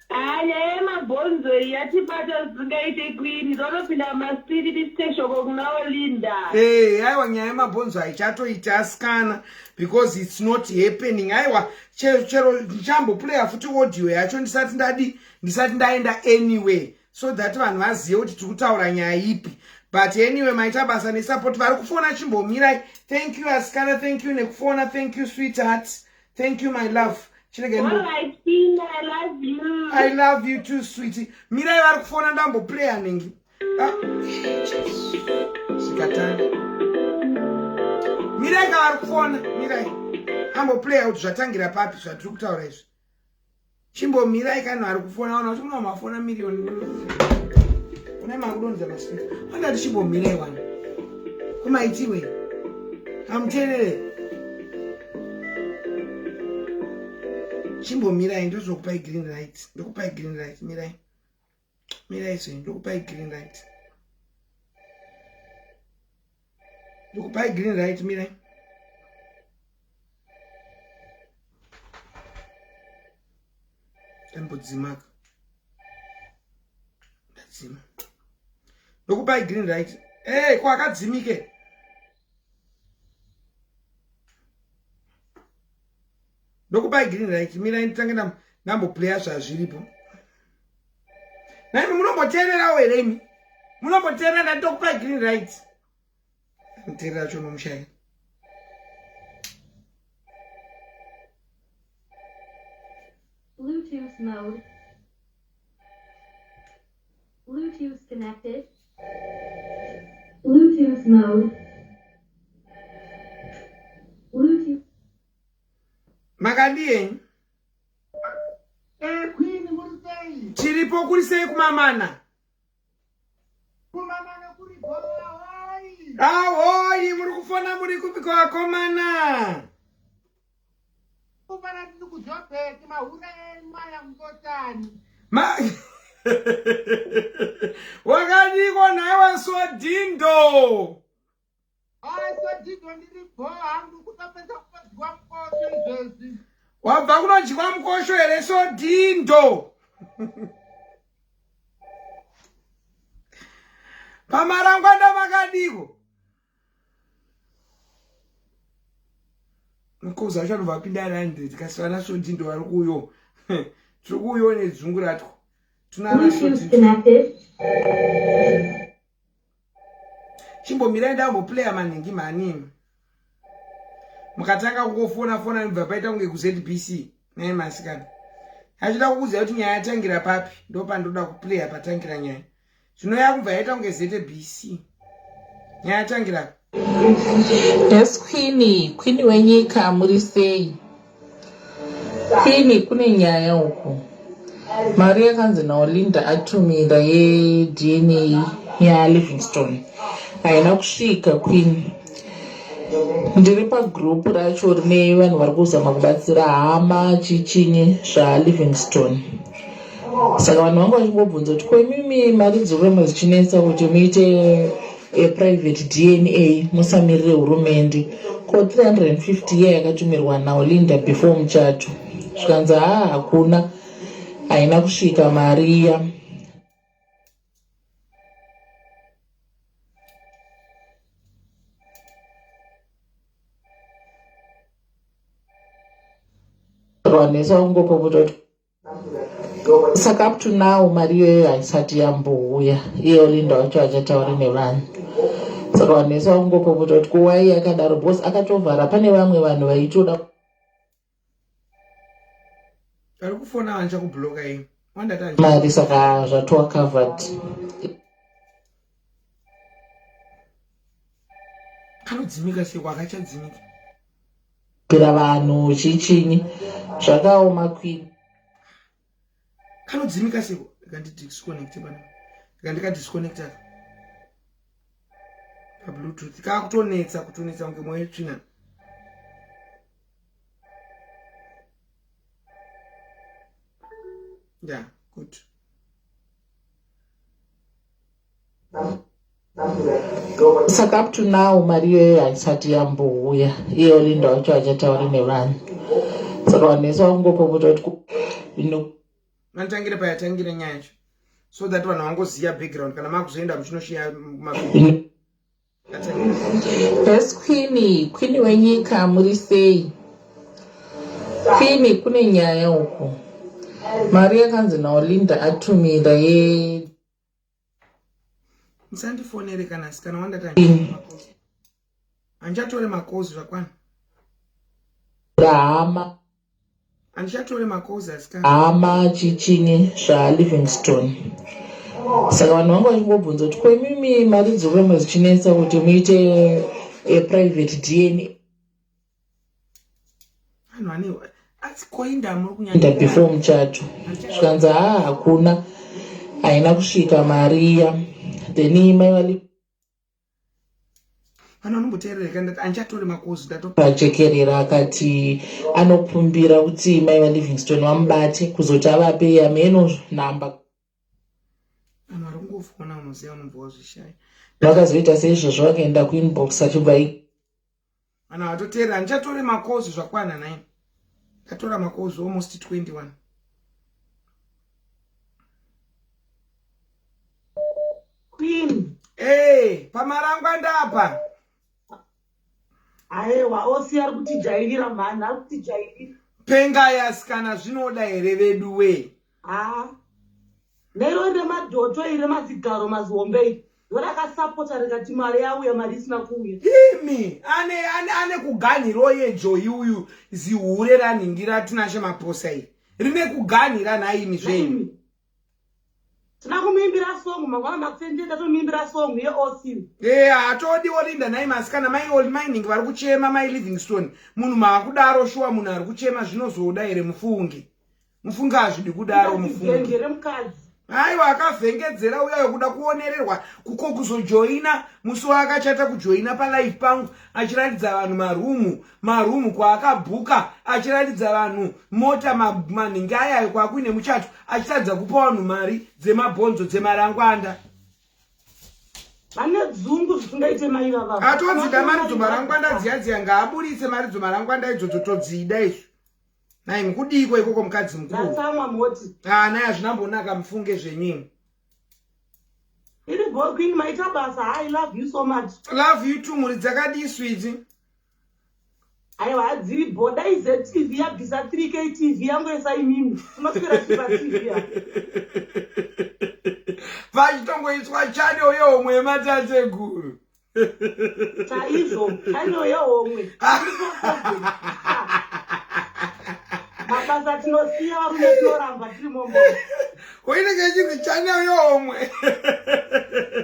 Ah, nyaya yemabhonzo iyi yatibata zvisingaite Queen, tonopinda mumastiri tisite shoko kuna Olinda. Hey, aiwa nyaya yemabhonzo haichatoita asikana because it's not happening. Aiwa chero ndichamboplaya futi audio yacho ndisati ndadi ndisati ndaenda anyway so that vanhu vazive kuti tiri kutaura nyaya ipi. But anyway, maita basa nesupport. Vari kufona chimbomirai. Thank you asikana, thank you nekufona, thank you sweetheart, thank you my love. Chirega All right, Queen, I love you. I love you too, sweetie. Mirai, vari kufona, ndamboplaya ningi. Ah, zvikatanga. Mirai ka, vari kufona, mirai. Amboplaya kuti zvatangira papi zvatiri kutaura izvi. Chimbomirai kana vari kufona, wana kuti muna mafona miriyoni. Une makudonza maspeaker. Wanda tichimbomirai wana. Kumaitiwe. Hamuteerere. Chimbomirai ndozokupai green light. Ndokupai green light, mirai. Mirai zvenyu, ndokupai green light. Ndokupai green light, mirai. Ndambodzimaka. Ndadzima. Ndokupai green light. Hey, kwakadzimike. Ndokupai green light, mirai nditange ndamboplaya zvazviripo. Naimi munomboteererawo here imi? Munomboteerera? Ndatokupai green light. Muteerera cho nomushaya. Bluetooth mode. Bluetooth connected. Bluetooth mode. Bluetooth. Makadii henyu? Eh, Queen, muri sei? Tiripo, kuri sei kumamana? Kumamana kuri bhoi. Ahoi, muri kufona muri kupi kwavakomana? Kufana tiri kuJobek, mahure enyu aya mukotani. Ma wakadiko nhaiwa Sodindo? Ai, Sodindo ndiri bho hangu, kutopedza kunodyiwa mukosho izvezvi. Wabva kunodyiwa mukosho here Sodindo? Pamarangwanda makadiko? Mukoza wacho anobva apinda ari 100 kasi vana Sodindo vari kuuyo. Tiri kuuyo nedzungu ratwo. Tuna ana Bluetooth Sodindo. connected. Chimbomirai ndamboplaya maningi mani. Mukatanga kungofona fona nibva paita kunge kuZBC. Naye masikana. Achida kukuziva kuti nyaya yatangira papi, ndopandoda kuplaya patangira nyaya. Zvino yakubva yaita kunge ZBC. Nyaya yatangira Yes, Queen, Queen wenyika muri sei? Queen, kune nyaya uku. Mari yakanzi naOlinda atumira yeDNA yaLivingstone haina kusvika Queen. Ndiri pagroup racho rine vanhu vari kuzama kubatsira hama chichinyi zvaLivingstone. Saka vanhu vanga vachingobvunza kuti ko imimi mari dzoramba dzichinetsa kuti muite private DNA musamirire hurumende, ko 350 iya yakatumirwa naOlinda before muchato? Zvikanzi haa, hakuna, haina kusvika mari iya. Vanhu vese vakungopopota kuti saka up to now mari iyoyo haisati yambouya, iye Olinda wacho achatauri nevanhu. Saka vanhu vese vakungopopota kuti kuwai yakadaro, because akatovhara pane vamwe vanhu vaitoda vari kufona vanicha kubloka iyi. Mari saka zvatova covered. Kanodzimika sei kwakachadzimika. Pira vanhu chichinyi zvakaoma queen. Kanodzimika sei kandidisconnect pana. Kandika disconnecta. Pa bluetooth kakutonetsa kutonetsa kunge moyo tsvina. Yeah, good. Saka up to now mari iyoyo haisati yambouya iye Olinda wacho achatauri nevanhu saka vanhu vese vakungopopota kuti Manditangire payatangire nyaya yacho so that vanhu vangoziva background kana makuzoenda muchinoshiya Best Queen, Queen wenyika muri sei? Queen kune nyaya uku. Mari yakanzi naOlinda atumira ye Musandifonere kana sikana wandata. Handichatore makozi zvakwana. Hama. Handichatore makozi asikana. Hama chichinyi zvaLivingstone. Saka vanhu vanga vachingobvunza kuti ko imimi mari dzirurama dzichinetsa kuti muite a private DNA. Vanhu vane asi koinda muri kunyanya before muchato. Zvikanzi haa hakuna haina kusvika mari iya. Then mai vali vanhu vanomboteerereka ndati andichatore makozi ndato pajekerera akati anokumbira kuti mai vaLivingstone vamubate kuzoti avape yameno nhamba vanhu vari kungofona unoziva unobva wazvishaya vakazoita seizvozvo vakaenda kuinbox achibva vanhu vatoteerera handichatore makozi zvakwana nai ndatora makozi almost 21 Queen. Hey, pamarangwanda apa. Aewa, osi ari kutijairira mhani, ari kutijairira. Pengai asikana zvinoda here vedu wee. Ah. Nero remadhoto iri remazigaro mazihombe iri ndorakasapota rikati mari yauya mari isina kuuya. Imi ane ane ane kuganhiro yejoyi uyu zihure ranhingira Tinashe Maposa iri rine kuganhira nhaimi zvenyu. Tina kumuimbira song mangwana makuseni ndatomuimbira song yeOC. Eh hatodi Olinda nhai masikana mai Oli mining vari kuchema mai Livingstone munhu maakudaro shuwa munhu ari kuchema zvinozoda here mufunge. Mufunge hazvidi kudaro mufunge. Aiwa akavhengedzera uya yokuda kuonererwa kuko kuzojoina musi waakachata kujoina palive pangu achiratidza vanhu marumu marumu kwaakabhuka achiratidza vanhu mota manhingi ayayo kwakuine muchato achitadza kupa vanhu mari dzemabhonzo dzemarangwanda vane dzungu zvisingaite mai vava atodzida mari dzomarangwanda dziya dziya ngaaburitse mari dzomarangwanda idzodzo todzida isu Nhai mukudiiko ikoko mukadzi mukuru? Ndatsamwa mhoti. Ah, nhai hazvina mbonaka mufunge zvenyu imi. Iri bho queen maita basa. I love you so much. Love you too mhuri dzakadii sweet. Aiwa hadziri bho dai ZTV yabvisa 3K TV yangoisa imimi. Tinoswera tiri pa TV apa. Pachitongoiswa channel yehomwe yematateguru. Chaizvo channel yehomwe. Mabasa tinosiya varume tinoramba tiri mombo. Inenge ichinzi channel yehomwe.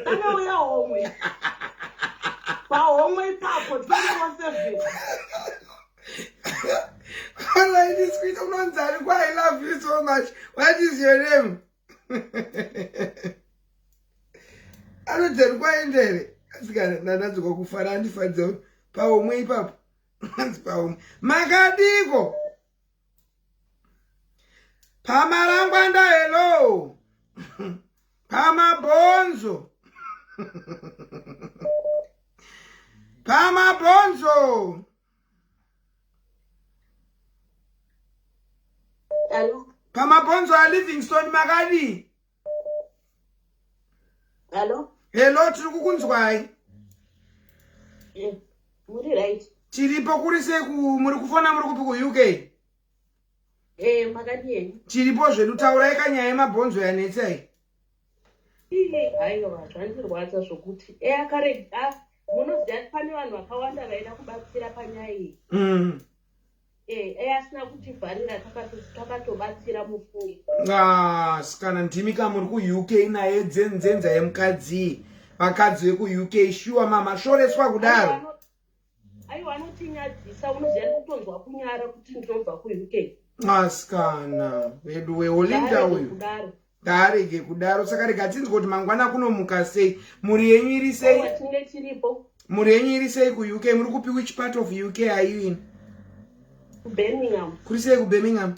Channel yehomwe. Pahomwe ipapo 24/7. All right, this queen unonzi ani kwa I love you so much. What is your name? Anonzi kwaendere asikana ndananzwa kufara andifadza pahomwe ipapo. Anzi pahomwe. Makadiko? Pamarangwanda hello. Pamabhonzo. Pamabhonzo. Hello. Pamabhonzo aLivingstone makadii? Hello. Hello, tiri kukunzwai. Eh, muri right. Tiripo kuri sei muri kufona muri kupi kuUK? Eh, makadii henyu? Tiripo zvedu taurai kanyaya yemabhonzo yanetsa iyi. Iye haiwa zvandirwadza zvokuti eh akare ah, munoziva pane vanhu vakawanda vaida kubatsira panyaya iyi. Eh, eh, asina kutivharira takatobatsira mufunge. Ah, sikana ndimi ka muri kuUK naye dzenzenza yemukadzi. Vakadzi vekuUK shuwa mama shoreswa kudaro. Aiwa anotinyadzisa unoziva ndikutonzwa kunyara kuti ndinobva kuUK. Asikana vedu weOlinda uyu. Ngaarege kudaro saka rega tinzwe kuti mangwana kunomuka sei. Mhuri yenyu iri sei? Tinge tiripo. Mhuri yenyu iri sei kuUK? Muri kupi which part of UK are you in? Birmingham. Kuri sei kuBirmingham?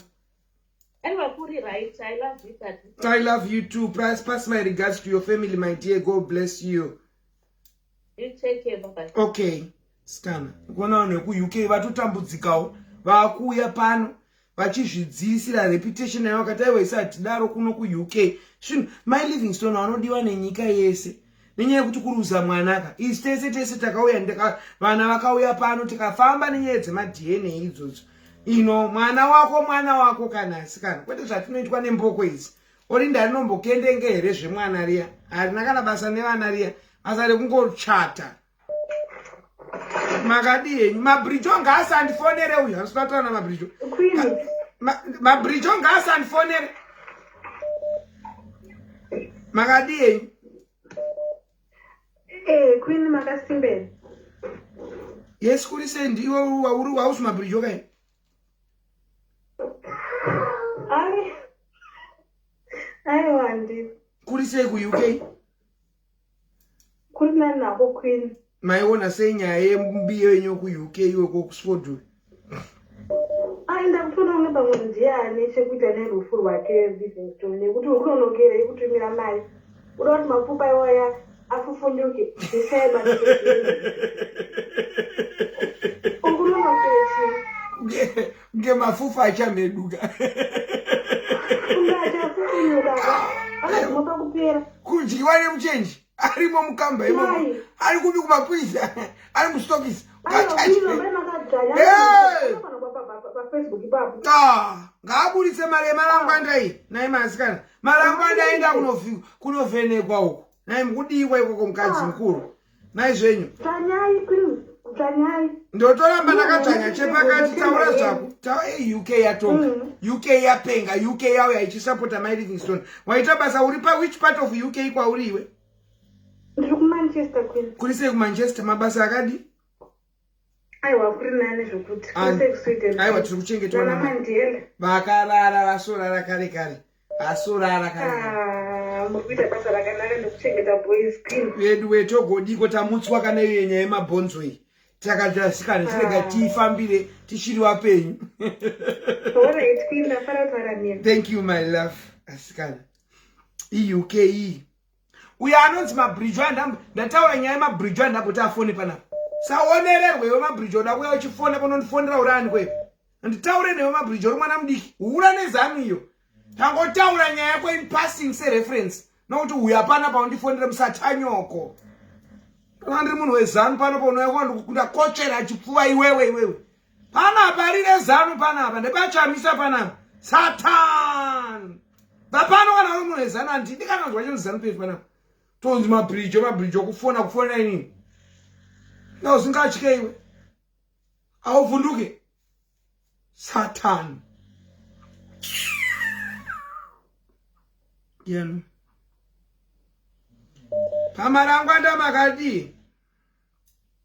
Aiwa kuri right. I love you tati. I love you too. Pass, pass my regards to your family my dear. God bless you. You take care, bye bye. Okay. Sikana. Kuona vanhu vekuUK vatotambudzikawo vakuuya pano vachizvidziisira reputation yavo vakati aiwa isi hatidaro kuno kuUK. Zvinhu mai Livingstone vanodiwa nenyika yese nenyaya yekuti kuruza mwana ka isi tese tese takauya vana vakauya pano tikafamba nenyaya dzemaDNA idzodzo ino mwana wako mwana wako kana asikana kwete zvatinoitwa nemboko idzi Olinda rinombokendenge here zvemwana riya harina kana basa nevana riya basa rekungochata makadii henyu mabrijo ngaasandifonere uyu handisi kutaura namabrijo mabrijo ngaasandifonere makadii henyu Eh, Queen makasimbeni. Yes, kuri sei ndiwe uri wausi mabrijo kai? Ai. Aiwa ndi. Kuri sei ku UK? Kuri nani nako Queen. Maiona sei nyaya yembiyo yenyu ku UK iwe ku Oxford? Ai ndakutoona kunge pamwe ndiye ane chekuita nerufu rwake Livingstone nekuti uri kunonokerei kutumira mari. Uda kuti mapfupa iwaya afufunyuke bvisai Kunge mafufa achameduka. Kunge achafufunyuka. Akaguma pakupera. Kudyiwa nemuchenji arimo mukamba imomo. Ari kupi kumapwisa? Ari mustokisi. Ngaaburitse mari yemalangwanda iyi. Nhai masikana. Malangwanda aenda kunovhenekwa uko. Nhai mukudiwa ikoko mukadzi ah. mukuru. Nhai zvenyu. Ndotoramba ndakadzvanya chepakati taura zvako. UK yatonga. Mm. UK yapenga. UK yauya ichisapota mai Livingstone. Waita basa uri pa which part of UK kwauri iwe? Ndiri kuManchester Queen. Kuri sei kuManchester mabasa akadi? Aiwa kuri nani zvekuti. Kuri sei kuSweden? Aiwa tiri kuchengetwa na Mandela. Vakarara vasorara kare kare. Vasorara kare kare. Ah, muri kuita basa rakanaka nekuchengeta boys Queen. Vedu we togodiko tamutswa kana iyo nyaya yemabhonzo iyi. Takatasikana tirega ah. tifambire tichiri vapenyu. Alright Queen, ndafara kutaura nemi. Thank you my love. Asikana. IUK iyi. uyo anonzi mabridge aya ndataura nyaya yemabridge aya ndamboti afone panapa saonererwe iwe mabridge oda kuya uchifona panondifonera uri ani kweyo nditaure newe mabridge uri mwana mudiki hura nezanu iyo tangotaura nyaya yako in passing sereference nokuti uyu hapana paundifonere musatanyoko kana ndiri munhu wezanu pano paunouya ndakotsvera chipfuva iwewe iwewe Panapa rine zanu panapa ndepachamisa panapa satan bvapano kana uri munhu wezanu handidi kana kunzwa chinhu zanu pf panapa tonzi mabridge mabridge okufona kufona inini na usingatye iwe auvhunduke satan yenu pamarangwanda makadii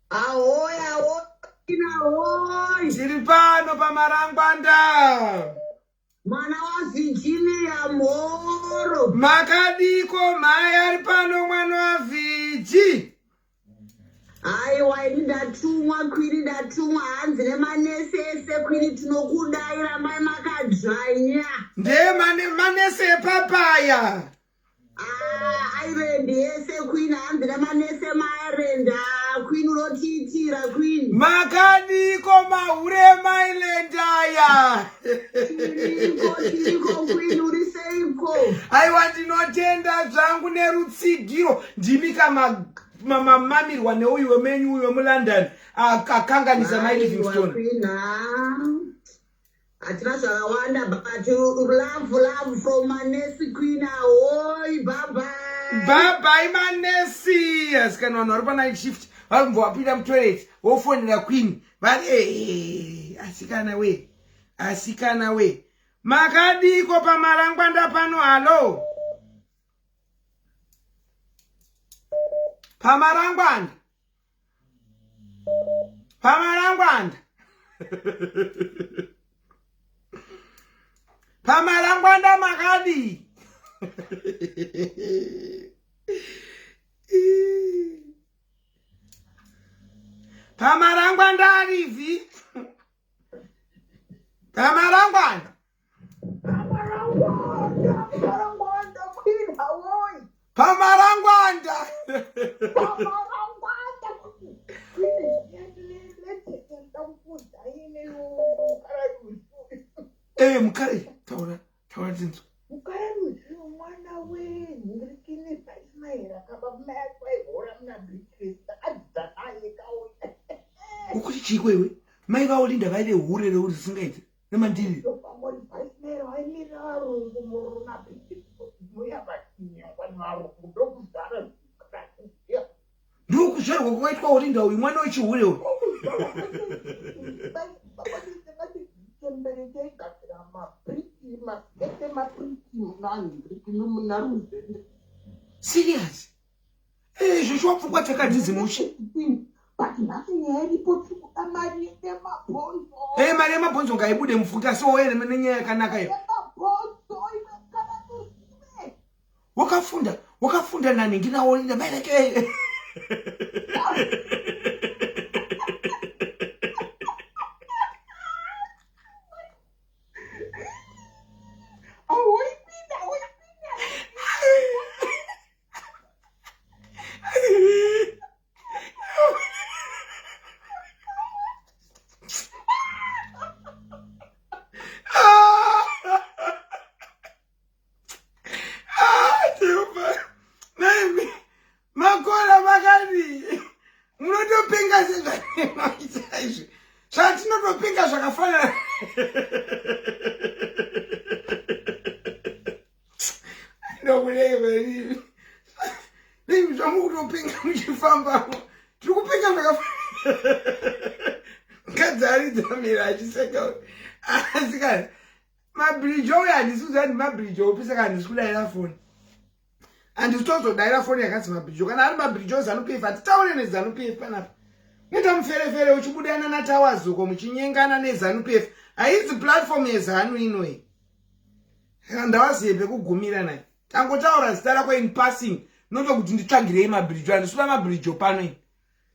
Ahoy, ahoy, ahoy. Tiri pano pamarangwanda. Mwana waVirginia Mhoro. Makadiko mhai ari pano mwana waVirgi. Aiwa ini ndatumwa kwini ndatumwa hanzi nemanesi ese kwini tinokudaira mai makadzvanya. Ndee manesi epapaya. Ah, Ireland yese queen hanzi namanese maIreland ah, queen unotiitira queen makadiko mahure emaIreland aya tiriko tiriko queen uri seiko aiwa ndinotenda zvangu nerutsigiro ndimi kamamamirwa neuyu wemenyu uyu wemulondon akakanganisa mai livingstone Hatina zvakawanda but love love from Manesi Queen ahoy bye bye. Bye bye Manesi. Asikana vanhu vari pa night shift vari kubva vapinda mutoilet vofonera Queen vari eh, asikana we. Asikana we, makadiko pamarangwanda pano? Halo, pamarangwanda, pamarangwanda, pamarangwanda, makadii? Pamarangwanda arivhi, pamarangwanda. Pamarangwanda, pamarangwanda, Queen Hawaii. Pamarangwanda. Pamarangwanda, Queen. Eh, mukare, taura, taura tinzwa. Mukare mwana wenhingirikini paIsmaeri akaba mai aihora muna Beatrice takadzidza naye kauya. Ukuti chiiko iwe? Mai vaOlinda vaive hure reuri risingaiti nemandiri. Ndokuzvarwa kwakaitwa Olinda uyu mwana wechihure uyu. Serious? Eh, zveshuwa pfungwa dzakadzi mushe. But nhasi nyaya iripo, tiri kuda mari yemabhonzo. Eh, mari yemabhonzo ngaibude mufunge, asi wauya nenyaya yakanaka iyo. Yemabhonzo iwe, kana tusive. Wakafunda, wakafunda nani ndinaOlinda mai vake. Ahoipinda, ahoipinda. Ah, Jehovha. Naimi, makora makadii? Munotopinga sezvatinoita izvi, zvatinotopinga zvakafanana. Ndokureva nimi zvamukutopinga muchifambamo, tiri kupinga zvakafanana. Mukadzi aridzamira achiseka, asikana mabhirijo uyo. Handisi kuziva ndi mabhirijo upi, saka handisi kudaira foni, handisi tozodaira foni yakanzi mabhirijo. Kana ari mabhirijo ZANU PF, hatitaure neZANU PF panapa. Unoita muferefere uchibudana natawazuko muchinyengana neZANU PF. Haizi platform yeZANU inoyi, saka ndawaziye pekugumira naye. Tangotaura zita rako in passing, noto kuti nditsvagirei mabhirijo. Handisi kuda mabhirijo pano ini,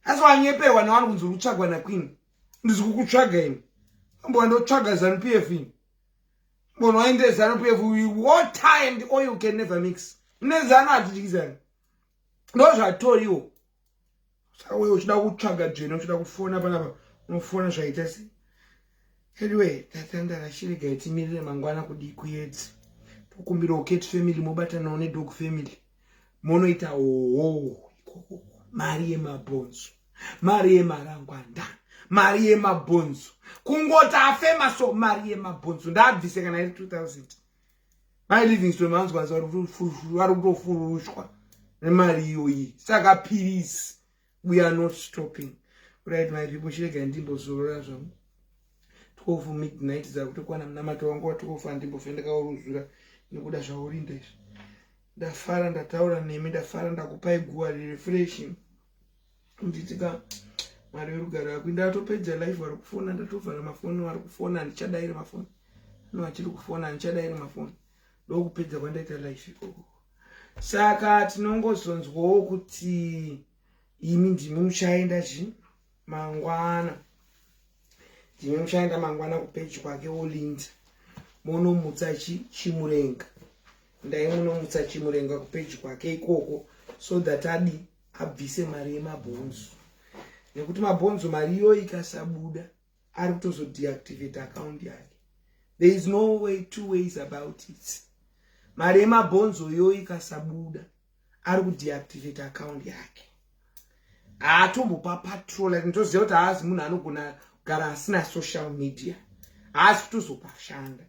asi wanyeperwa nevanhu kunzi uri kutsvagwa naQueen. Ndisi kukutsvaga ini, ambo wandotsvaga ZANU PF ini. Munhu waende ZANU PF, water and oil can never mix. NeZANU hatidyizani, ndo zvatoriwo. Saka uye uchida kutsvaga dzvene, uchida kufona panapa, unofona zvaita sei? Anyway, tatandara, chiregai timirire mangwana kudii kuyedzi. Tokumbirawo cat family mobatanawo nedog family, monoita hoho ikoko. Mari yemabhonzo, mari yemarangwanda, mari yemabhonzo, kungoti afema so mari yemabhonzo ndaabvise kana iri 2000. Mai Livingston vanzwanzi vari kutofurushwa nemari iyoyi, saka please, we are not stopping. Right, my people, chiregai ndimbozorora zvangu. 12 midnight dzakutokwana, munamato wangu wa12 handimbofe ndakauruzura nekuda zvaurinda izvi. Ndafara ndataura nemi, ndafara ndakupai guwa refreshing. Nditika Mwari werugare akwi. Ndatopedza live, vari kufona, ndatovhara mafoni. Vari kufona, handichadairi mafoni. No, achiri kufona, handichadairi mafoni. Ndokupedza kwandaita live ikoko. Saka tinongozonzwawo kuti imi ndimi muchaenda chi mangwana, ndimi muchaenda mangwana kupeji kwake Olinda, monomutsa chi chimurenga. Ndai munomutsa chimurenga kupeji kwake ikoko so that adi abvise mari yemabhonzo, nekuti mabhonzo, mari iyoyo ikasabuda, ari kutozodeactivate account yake. There is no way, two ways about it. Mari yemabhonzo iyoyo ikasabuda, ari kudeactivate account yake, haatombopa patrol. Like, nditoziva kuti haazi munhu anogona kugara asina social media. Haasi kutozopashanda,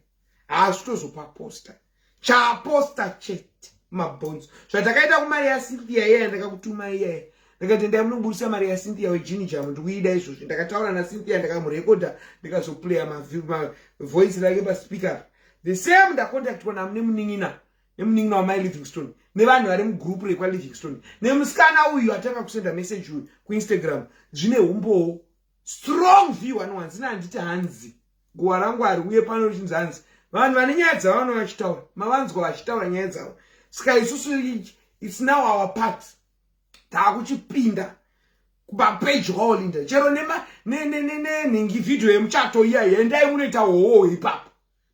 haasi kutozopaposta. Chaaposta chete mabhonzo, zvatakaita kumari yaCynthia iyaya ndakakutuma iyaya. Ndakati endai munoburisa mari yaCynthia wejini jam, ndikuida izvozvi. Ndakataura naCynthia, ndakamurekodha, ndikazoplaya mavoice rake paspeaker. The same, ndacontactwa nemunin'ina wamai Livingstone, nevanhu vari mugroup rekwaLivingstone, nemusikana uyu atanga kusenda message uyu kuInstagram. Zvine umbowo strong view anowanzina. Handiti hanzi guva rangu hari uye pano richinzi hanzi vanhu vane nyaya dzavo vanova vachitaura, mavanzwa vachitaura nyaya dzavo. Saka isusu, it's now our part, taakuchipinda kumapeji kwaOlinda chero nenhingi vhidhiyo yemuchato iya. Endai munoita hoho ipapo,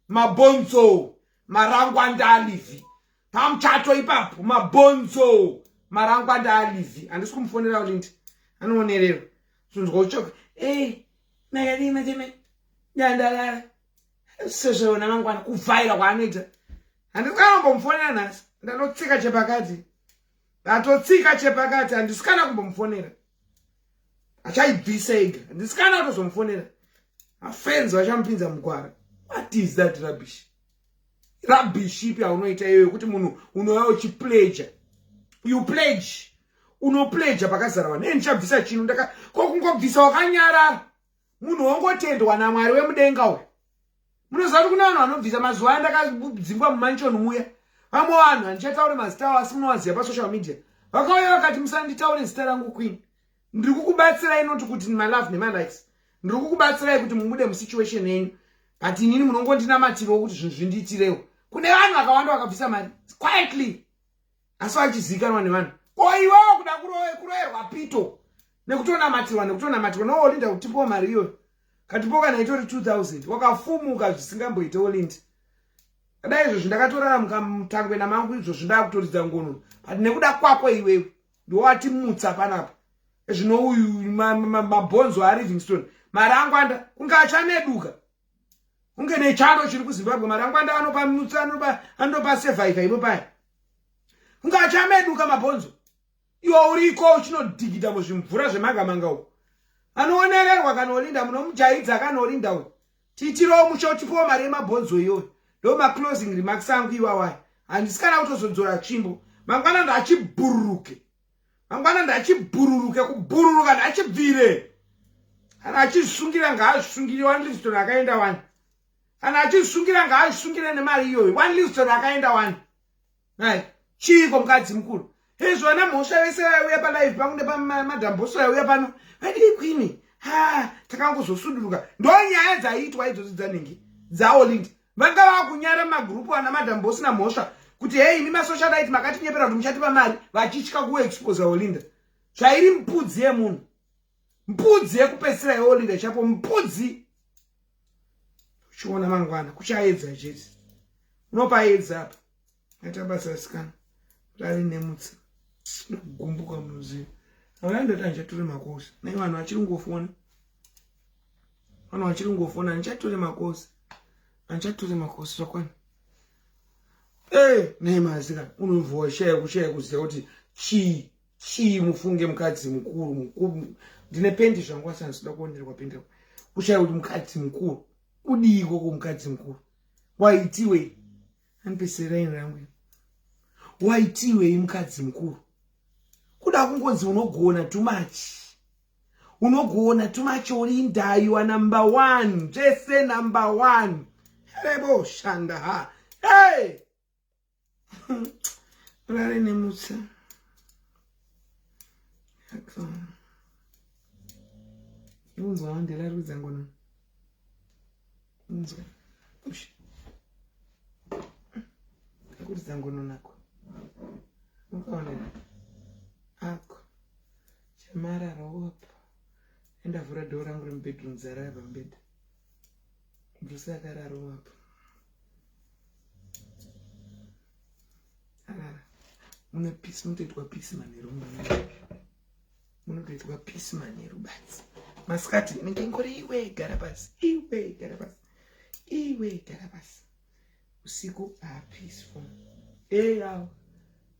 mabhonzo marangwanda alivhi pamuchato ipapo, mabhonzo marangwanda alivhi. Handisi kumufonera Olindi, anoonererwa zvinzwa uchoka e makadii mateme dandalala sezvaona mangwana kuvhaira kwaanoita. Handisi kanombomufonera nhasi, ndatotsika chepakati, ndatotsika chepakati. Handisi kana kumbomufonera, achaibvisa ega. Handisi kana kutozomufonera, mafenzi vachamupinza mugwara. What is that rubbish? Rubbish ipi aunoita iyoyo yekuti munhu unouya uchipledja? You pledge, unopledja pakazara vanhu, e ndichabvisa chino ndaka ko kungobvisa wakanyarara, munhu wongotendwa naMwari wemudenga uyu. Munoziva kuti kune vanhu vanobvisa. Mazuva andakadzingwa mumansion muya, vamwe vanhu, handichataure mazita avo, asi munovaziva pasocial media, vakauya vakati, "Musanditaure zita rangu, queen, ndiri kukubatsirai, noti kuti malove nemalikes, ndiri kukubatsirai kuti mubude musituation yenyu, but inini munongondinamatirawo kuti zvinhu zvindiitirewo." Kune vanhu vakawanda vakabvisa mari quietly, asi vachizivikanwa nevanhu. Ko iwewo kuda kuroverwa pito nekutonamatirwa, nekutonamatirwa noOlinda kutipowo mari iyoyo? Katipo kana itori 2000, wakafumuka zvisingamboite. Olindi, dai izvozvi ndakatorara mutangwena mangu, izvozvi ndakutoridza ngono, but nekuda kwako iwewe ndowatimutsa panapa. Zvino uyu mabhonzo aLivingstone marangwanda kunge achameduka, kunge nechando chiri kuZimbabwe. Marangwanda anopa mutsa, anopa survivor ipo paya, kunge achameduka mabhonzo. Iwe uriko uchinodhigidha muzvimvura zvemanga-manga uko. Anoonererwa kana Olinda munomujaidza. Kana Olinda uyu, tiitirewo musha, utipowo mari yemabhonzo iyoyo. Ndo maclosing remarks angu iwawaya. Handisi kana kutozodzora tsvimbo. Mangwana ndachibhururuke, mangwana ndachibhururuke, kubhururuka ndachibvire. Kana achizvisungira ngaazvisungire. One Livingstone akaenda wani. Kana achizvisungira ngaazvisungire nemari iyoyo. One Livingstone akaenda wani. Ai chiiko mukadzi mukuru izvo? Vana mhosva vese vaiuya palive pangu nepamadhamboso vaiuya pano vadii? Queen, ha, takangozosuduruka. Ndo nyaya dzaiitwa idzodzo dzanenge dzaOlindi. Vanga vakunyara magrupu ana Madhambosi naMhosva kuti, "Hei, imi masocialite makatinyepera kuti muchatipa mari," vachitya kuexposa Olinda zvairi mbudzi yemunhu, mbudzi yekupedzisira yeOlinda chapo mbudzi. Uchiona mangwana kuchaedza chete, unopaedza apa. Aita basa asikana rari nemutsa ndokugumbuka. Munoziva, havandoti handichatore makosi nai. Vanhu vachiri ngofona, vanhu vachiri ngofona. Handichatore makosi, handichatore makosi, zvakwana. E nei masikana, unobva washaya kushaya kuziva kuti chii chii. Mufunge mukadzi mukuru mukuru, ndine pendi zvangu, asi handisida kuonerwa pendi. Kushaya kuti mukadzi mukuru kudii ikoko? Mukadzi mukuru waitiwei? Andipeserai rangu. Waitiwei mukadzi mukuru? Kuda kungonzi unogona too much, unogona too much. Olinda, you are number one, zvese number one. Rebo shanda ha. Hey, rare nemutsa. Unzwa wandela ari kuridza ngono. Unzwa akuridza ngono nako, ukaonera ako chamararawo apo. Endavhura dhoo rangu remubedroom, zarara pamubhedha, Bruce akararawo apo, arara. Mune peace, munotoitwa peace manheru, munotoitwa peace manheru badzi. Masikati inenge ingori iwe gara pasi, iwe gara pasi, iwe gara pasi. Usiku ah, peaceful eyawo.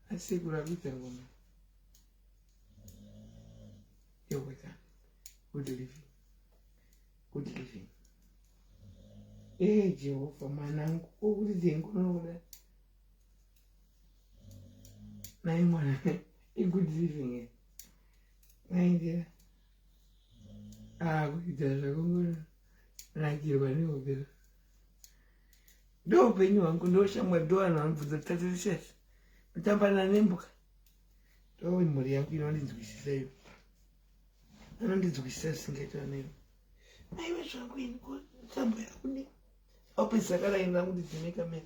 Asekuru akuita ngoma yoweka. Good living, good living. Ee Jehovha, mwanangu okuti ngonoda naye mwana, igood living. Maindira. Ah, kuita zvakungonakirwa nehope. Ndoupenyu hwangu, ndoshamwari, ndovanhu vanobvunza kuti tatirishas kutambana nembuka. Ndo mhuri yangu inondinzwisisa iyo. Anondinzwisisa zvisingaita vana. Aiwe zvangu ini tambo yakudii? Aupedzisa karaini rangu ndidzime kamera.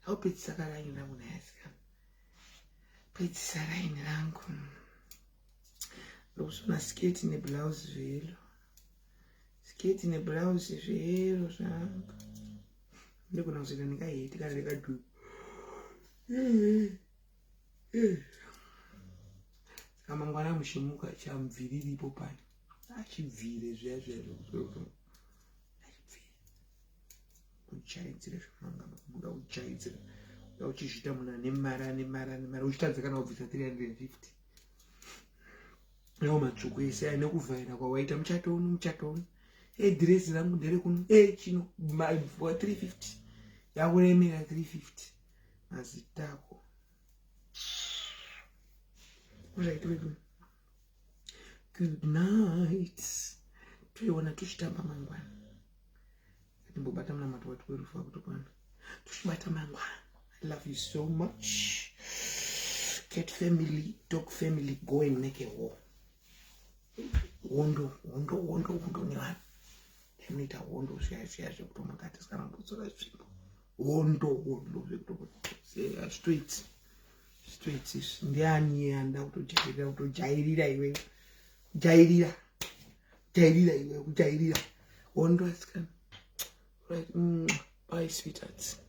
Aupedzisa karaini rangu naye asikana. Pedzisa raini rangu. Ndokusona sketi neblouse zveyelo. Sketi neblouse zveyelo zvangu. Ndogona kuzoita ndingaheti kana ndikadhuku. Saka mangwana muchimuka chamubviriripo pano. Achibvire zviya zviya zvokuti achibvire. Kujaidzira zvemanga kubuda kujaidzira. Uya uchizviita munhu ane mari ane mari ane mari uchitadza kana kubvisa 350. Nawo matsvuku ese aya nekuvhaira kwawaita muchato uno muchato uno. E dhirezi rangu ndere kuno. E chino 350. Yakuremera 350. Mazita ako. Right, wait. Good night. Toiona tuchitamba mangwana. Timbobata munamato wati werufu wakutokwana. Tuchibata mangwana. I love you so much. Cat family, dog family, go and make a war. Hondo, hondo, hondo, hondo nevanhu. Munoita hondo zviya zviya zvekutomukati sikana kudzora tsvimbo. Hondo, hondo zvekutomuti straight. Straight izvi. Ndiani anda kutojairira kutojairira iwe. Kujairira. Kujairira iwe, kujairira. Hondo asikana. Right. Bye sweethearts.